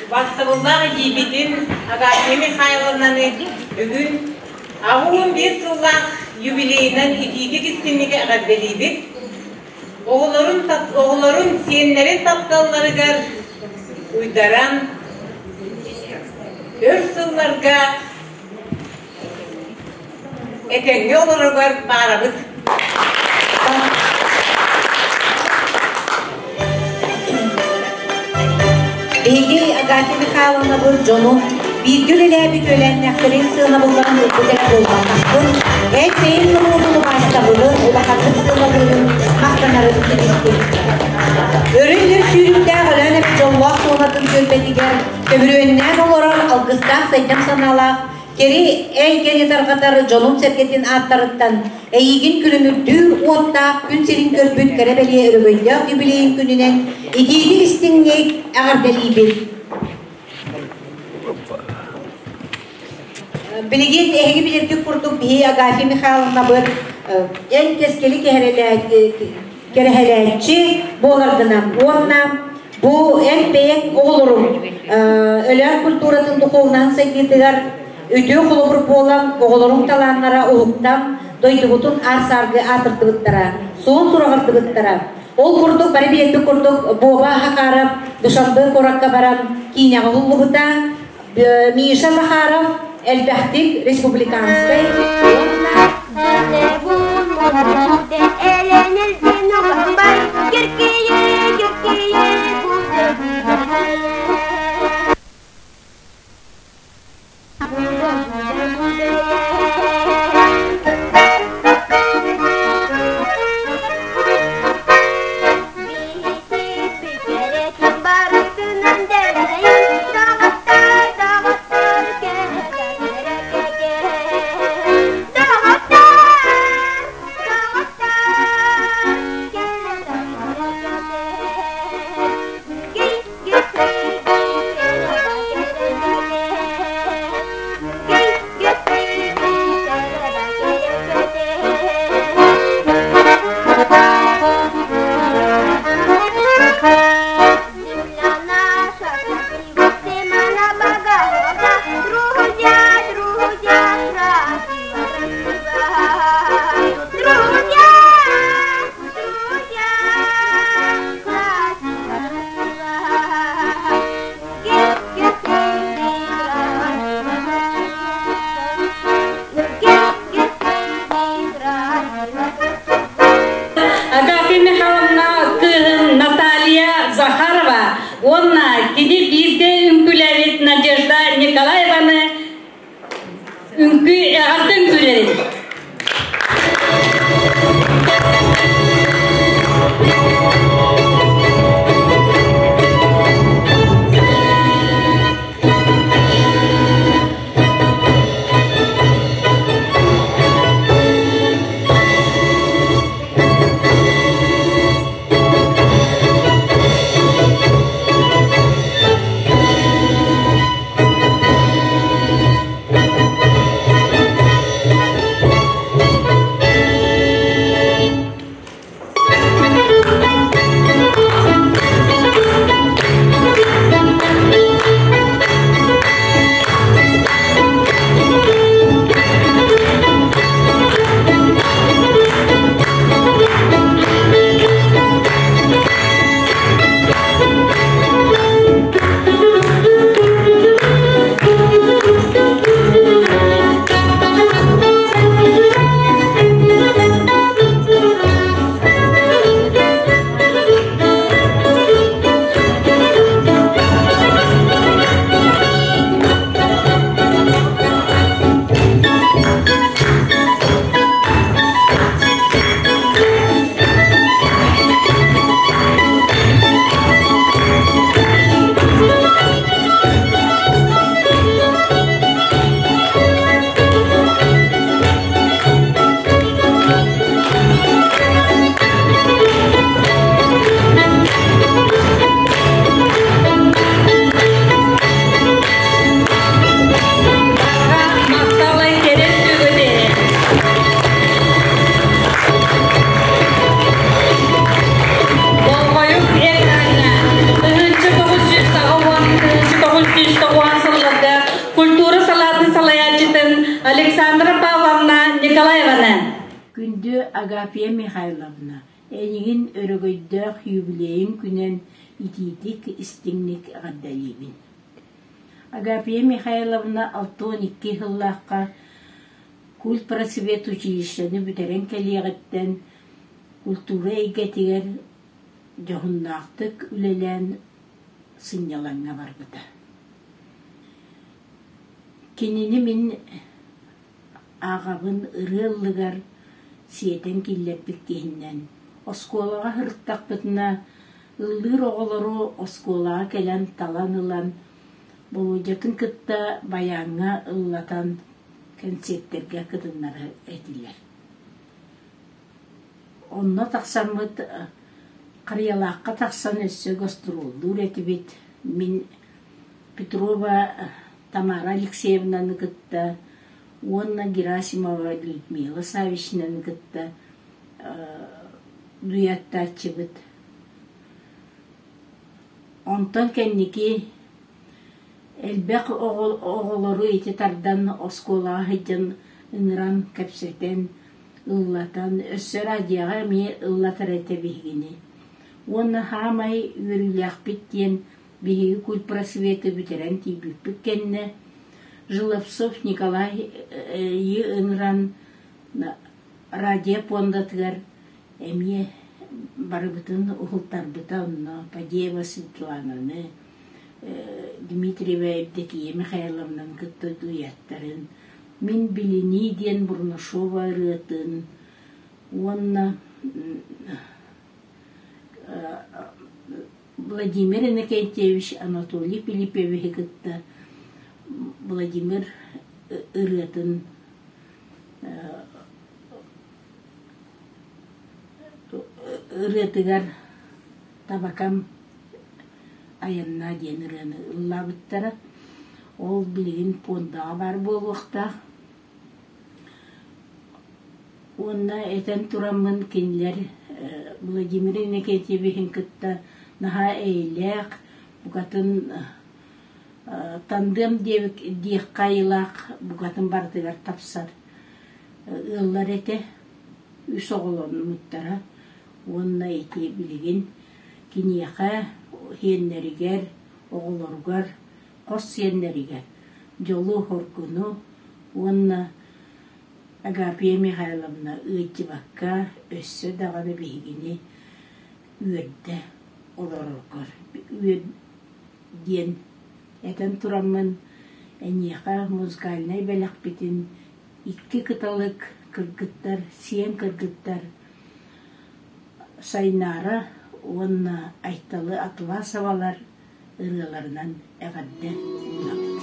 Убаастабыллаах эдьиийбитин Агафья Михайловнаны бүгүн 81 сыллаах юбилейынан итиитик истинник эҕэрдэлиибит. Оҕолорун, оҕолорун, сиэннэрин тапталларыгар уйдаран, өр сылларга этэҥҥэ олороругар баарабыт. Биһиги Агафья Михайловнабыт дьону бииргэ үлэлээбит үөлээннээхтэрин сыанабылларын ылбыт эрэ буолбатахпын, эн бэйэҥ норуотун убаастабылын, улаханнык сыаналыырын, махтанарын ситистим. Өрө-өр сүүрүктээх Өлөөн эбэ дьоллоох туонатын түөлбэтигэр төбүрүөннээн олорор алгыстаах сайдам санаалаах Кэри эйгэни тарҕатар дьонун-сэргэтин ааттарыттан эйигин күлүмүрдүүр уоттаах күн сирин көрбүт кэрэ-бэлиэ өрөгөйдөөх юбилейын күнүнэн итиитик истиҥник эҕэрдэлиибит! Билигин эһиги билэргит курдук биһи Агафья Михайловнабыт эн кэскили кэрэһэлээччи буоларгынан уонна бу эн бэйэҥ оҕолоруҥ Өлөөн культуратын духовнаһын сайдыытыгар үтүө холобур буолан оҕолоруҥ талааннара уһуктан дойдубутун аар-сааргы аатырдыбыттара, суон сураҕырдыбыттара. Ол курдук бары биэрбит курдук Буоба Хахаров Душанбе куоракка баран киинэҕэ уһуллубута, Миша Захаров элбэхтик республиканскай уонна уонна кини бииргэ үҥкүүлээбит Надежда Николаеваны үҥкүү эҕэрдэ үҥкүүлэрин. Болҕойук экраҥҥа 1980-1990 сылларга культура салаатын салайааччытын Александра Павловна Николаеваны. Күндү Агафья Михайловна, эйигин өрөгөйдөөх юбилейын күнэн итиитик истиҥник эҕэрдэлиибин. Агафья Михайловна 62 сыллаахха культпросвет училищены бүтэрэн кэлиэҕиттэн культура эйгэтигэр дьоһуннаахтык үлэлээн сынньалаҥҥа барбыта. Кинини мин ааҕабын ырыа ыллыгар сиэтэн киллэрбит киһиннэн оскуолаҕа сырыттахпытына ыллыыр оҕолору оскуолаҕа кэлэн талан ылан Болуодьатын кытта байааҥҥа ыллатан кэнсиэртэргэ кытыннара этилэр. Онно тахсаммыт Харыйалаахха тахсан өссө гастроллуур этибит. Мин Петрова Тамара Алексеевнаны кытта уонна Герасимова Людмила Саввичнаны кытта дуэттааччыбыт. Онтон кэнники элбэх оҕолору ити тардан оскуолаҕа сылдьан ыҥыран кэпсэтэн ыллатан, өссө радиоҕа эмиэ ыллатар этэ биһигини. Уонна саамай үөрүүлээхпит диэн биһиги культпросветы бүтэрэн тиийбиппит кэннэ Жиловцов Николай ыҥыран радио пуондатыгар эмиэ барыбытын уһултарбыта онно Падеева Светлананы, Дмитриева Евдокия Михайловнаны кытта дуэттарын, Мин билинии диэн Бурнашова ырыатын уонна Владимир Иннокентьевич Анатолий Филипповиһы кытта Владимир ырыатын ырыатыгар Табакам айаннаа диэн ырыаны ыллаабыттара. Ол билигин пуондаҕа баар буолуохтаах. Уонна этэн тураммын кинилэр Владимир Иннокентьевиһин кытта наһаа эйэлээх, букатын тандыам диэххэ айылаах букатын барытыгар тапсар ыаллар этэ. Үс оҕоломмуттара уонна ити билигин Киниэхэ сиэннэригэр, оҕолоругар, хос сиэннэригэр дьолу-соргуну уонна Агапия Михайловна ыалдьыбакка өссө даҕаны биһигини үөрдэ олороргор. диэн этэн тураммын эйиэхэ музыкальнай бэлэхпитин икки кыталык кыргыттар, сиэн кыргыттар Сайнаара уонна Айталы Атласовалар ырыаларынан эҕэрдэ уунабыт.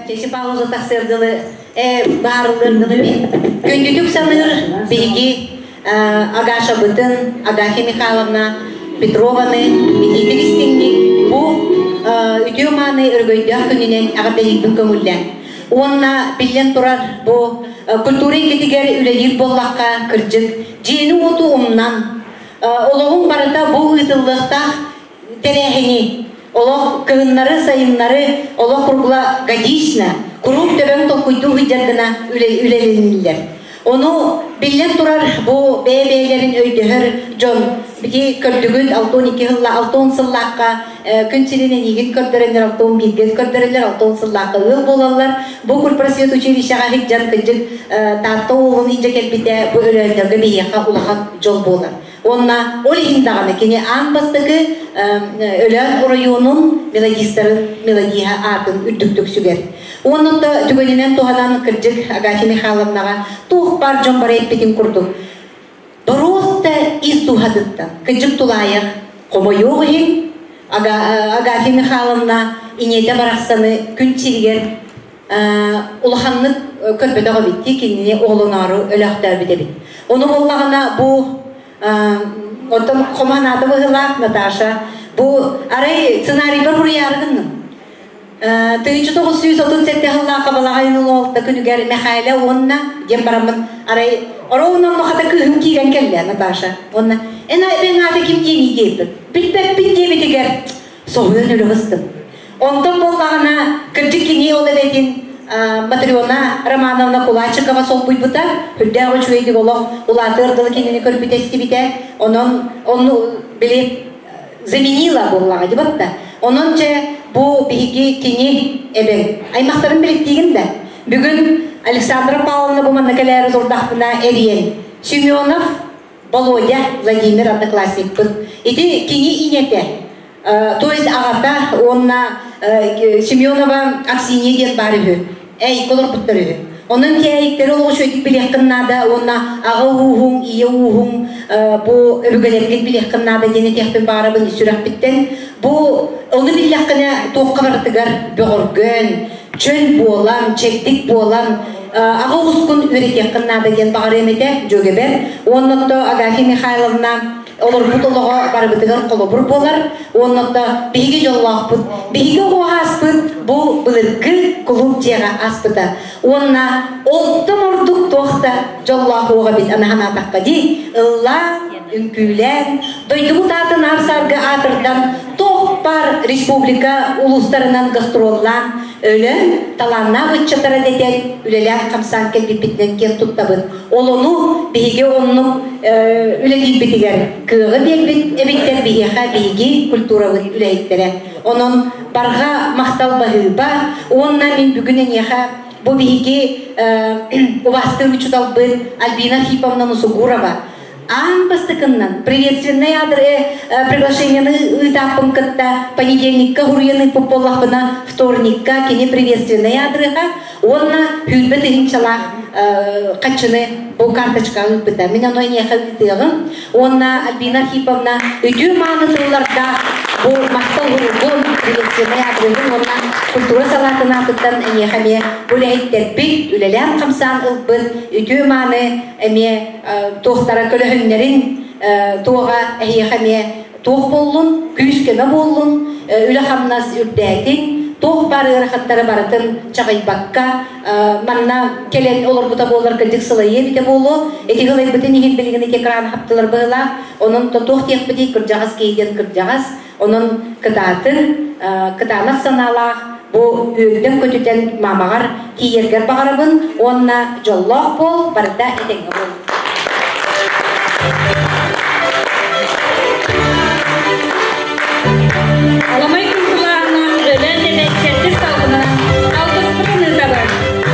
Кеси пауза тахсыар дылы баарыллыар дылы күндүтүк саныыр биһиги Агашабытын, Агафья Михайловна Петрованы итиитик истиҥник бу үтүө мааны өрөгөйдөөх күнүнэн эҕэрдэлиирбин көҥүллээн. Уонна биллэн турар бу культура эйгэтигэр үлэлиир буоллахха кырдьык дьиэни-уоту умнан олоҕуҥ барыта бу ыытыллыахтаах тэрээһини олох кыһыннары, сайыннары олох круглогодично куруук төбөҥ толкуйдуу сылдьар гына үлэлэниллэр. Ону биллэн турар бу бэйэ-бэйэлэрин өйдөһөр дьон бити көрдүгүт 62 сылла 60 сыллаахха күн сирин эниигин көрдөрөннөр 61-ге көрдөрөллөр 60 сыллаахха ыал буолаллар. Бу культпросвет училищеҕа сылдьан кырдьык Таатта уолун илдьэ кэлбитэ бу өлөөннөргө биһиэхэ улахан дьол буолар. Уонна ол иһин даҕаны кини аан бастакы Өлөөн оройуонун мелодистарын мелодиһа аатын үрдүктүк сүгэр. Уонна да түгэнинэн туһанан кырдьык Агафья Михайловнаҕа туох баар дьон бары эппитин курдук боруоста ис дууһатыттан кырдьык тулаайах хомойуох иһин Агафья Михайловна иньэтэ барахсаны күн сиригэр улаханнык көрбөтөх эбит дии кинини оҕолоноору өлөөхтөөбүт эбит. Ону буоллаҕына бу оттон хоманаата быһыылаах Наташа бу арай сценарийбар суруйаары гынным. 1937 сыллаахха балаҕайын улуолта күнүгэр Михайла уонна диэн бараммын арай ороунан хата кыыһым киирэн кэллэ Наташа уонна эн эбэҥ аата ким диэний диэбит билбэппин диэбитигэр соһуйан өлө быстым. Онтон буоллаҕына, кырдьык кини ол эбэтин Матрена Романовна Кулачикова солбуйбута, үрдээх үчүгэйдик олох улаатыар дылы кинини көрбүтэ истибитэ. Онон ону били заменила буоллаҕа дибат да. Онон чэ бу биһиги кини эбэҥ аймахтарын билиттиигин да. Бүгүн Александра Павловна бу манна кэлээри турдахпына эрийэн Семенов Володя Владимир одноклассникпыт. Ити кини ийэтэ, то есть аҕата уонна Семенова Аксинья диэн баар үһү. Эй, олорбуттар үһү. Онон кээйиктэри олох үчүгэйдик билиэххин наада уонна аҕа ууһуҥ, ийэ ууһуҥ бу өбүгэлэргин билиэххин наада диэн этиэхпин баарабын сүрэхпиттэн. Бу ону биллэххинэ туохха барытыгар бөҕөргөөн, чөл буолан, чэбдик буолан, аҕа оҕускун үөрэтиэххин наада диэн баҕарыам этэ дьүөгэбэр. Уонна отто Агафья Михайловна олорбут олоҕо барыбытыгар холобур буолар. Уонна отто биһиги дьоллоохпут. Биһиги оҕо ааспыт бу былыргы кулууп дьиэҕэ ааспыта. Уонна онтон ордук туох да дьоллоох уоҕа бит анаһанаатахха дии. Ыллаан, үҥкүүлээн, дойдубут аатын аар-саарга аатырдан, туох баар республика улуустарынан гастроллаан, өлөн, талааннаах ыччаттара дэтэн, үлэлээн-хамсаан кэлбиппитинэн киэн туттабыт. Ол ону биһиги оннук үлэлиирбитигэр кыаҕы биэрбит эбиттэр биһиэхэ биһиги культурабыт үлэһиттэрэ. Онон барҕа махтал баһыыба уонна мин бүгүн эйиэхэ бу биһиги убаастыыр учууталбыт Альбина Архиповна Нусугурова аан бастакыннан приветственный адры приглашениены ыытааппын кытта понедельникка хуруйан ыыппыт буоллахпына вторникка кини приветственный адрыга уонна сүүрбэ тыһыынчалаах хаччыны бу карточкаҕа ыыппыта. Мин ону эйиэхэ ыытыаҕым. Уонна Альбина Архиповна үтүө мааны тыллардаах бу махтал уругун, приветственный адрыгын уонна культура салаатын аатыттан эйиэхэ эмиэ бу үлэһиттэрбит үлэлээн-хамсаан ылбыт үтүө мааны эмиэ туохтара көлөһүннэрин туоҕа эһиэхэ эмиэ туох буоллун, күүс-көмө буоллун, үлэ-хамнас үрдээтин, Туох баар ыарахаттары барытын чаҕыйбакка манна кэлэн олорбута буоллар кырдьык сылайыа эбитэ буолуо. Ити ылайбытын иһин билигин ити экран хаптылар быһыылаах. Онон тотуох диэхпитий кырдьаҕас киһи диэн кырдьаҕас. Онон кытаатын, кытаанах санаалаах бу үөрдэн-көтүтэн маамаҕар тиийэргэр баҕарабын уонна дьоллоох буол, барыта этэҥҥэ буол. Аламай күн сылааһынан өлөн эбэт чэрдик салгынынан алгыспытын ыытабыт.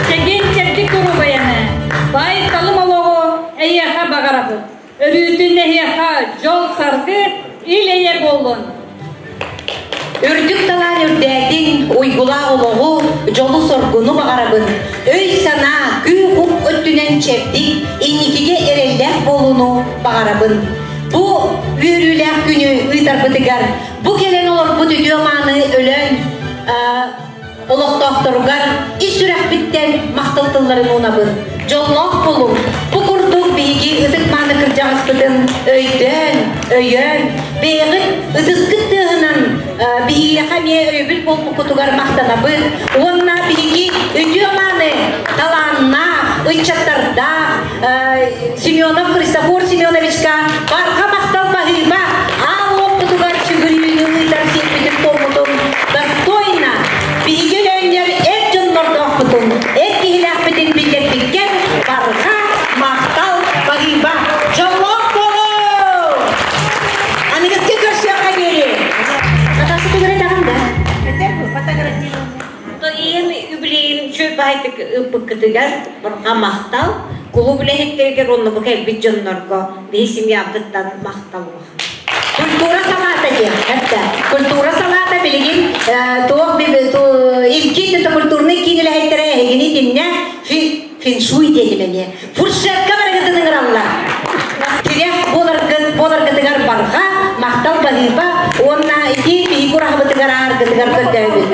Чэгиэн чэбдик доруобайаны, баай талым олоҕу эйиэхэ баҕарабыт. Өрүүтүн эһиэхэ дьол-саргы, ил-эйэ буоллун! Үрдүк талаан үрдээтин, уйгулаах олоҕу, дьолу-соргуну баҕарабын. Өй-санаа, күү-хук өттүнэн чэбдик, инникигэ эрэллээх буолууну баҕарабын. Бу үөрүүлээх күнү ыытарбытыгар бу кэлэн олорбут үтүө-мааны өлөн олохтоохторугар ис сүрэхпиттэн махтал тылларын уунабын. Дьоллоох буолуҥ! Бу курдук биһиги ытык-мааны кырдьаҕаспытын өйдөөн, өйөөн, бэйэҕит ытыскыт тыаһынан биһиэхэ эмиэ өйөбүл буолбуккутугар махтанабыт уонна биһиги үтүө-мааны талааннаах, ыччаттардаах Семенов Христофор Семеновичка барҕа махтал баһыыба аал уоппутугар сүгүрүйүүнү ыытар сиэрбитин-туоммутун достойно биһиги өлөөннөр эр дьоннордоохпутун, эр киһилээхпитин биллэрбиккэр барҕа махтал баһыыба дьоллоох буолуҥ! Аныгыскы көрсүөххэ диэри! Наташа түгэрэ даҕан да? Ийэм үбүлүөйүн үчүгэй баайдык ыыппыккытыгар барҕа махтал. Кулууп үлэһиттэригэр уонна бу кэлбит дьоннорго биһи семьябытыттан махтал улахан. Культура салаата диэн, это культура салаата билигин туох илкин это культурный киин үлэһиттэрэ эһигини итиннэ феншуй диэтим эмиэ. Фуршетка барыгытын ыҥыраллар. Тирэх буоларгыт буоларгытыгар барҕа махтал баһыыба уонна ити биһиги ураһабытыгар ааргытыгар көрдөһөбүт.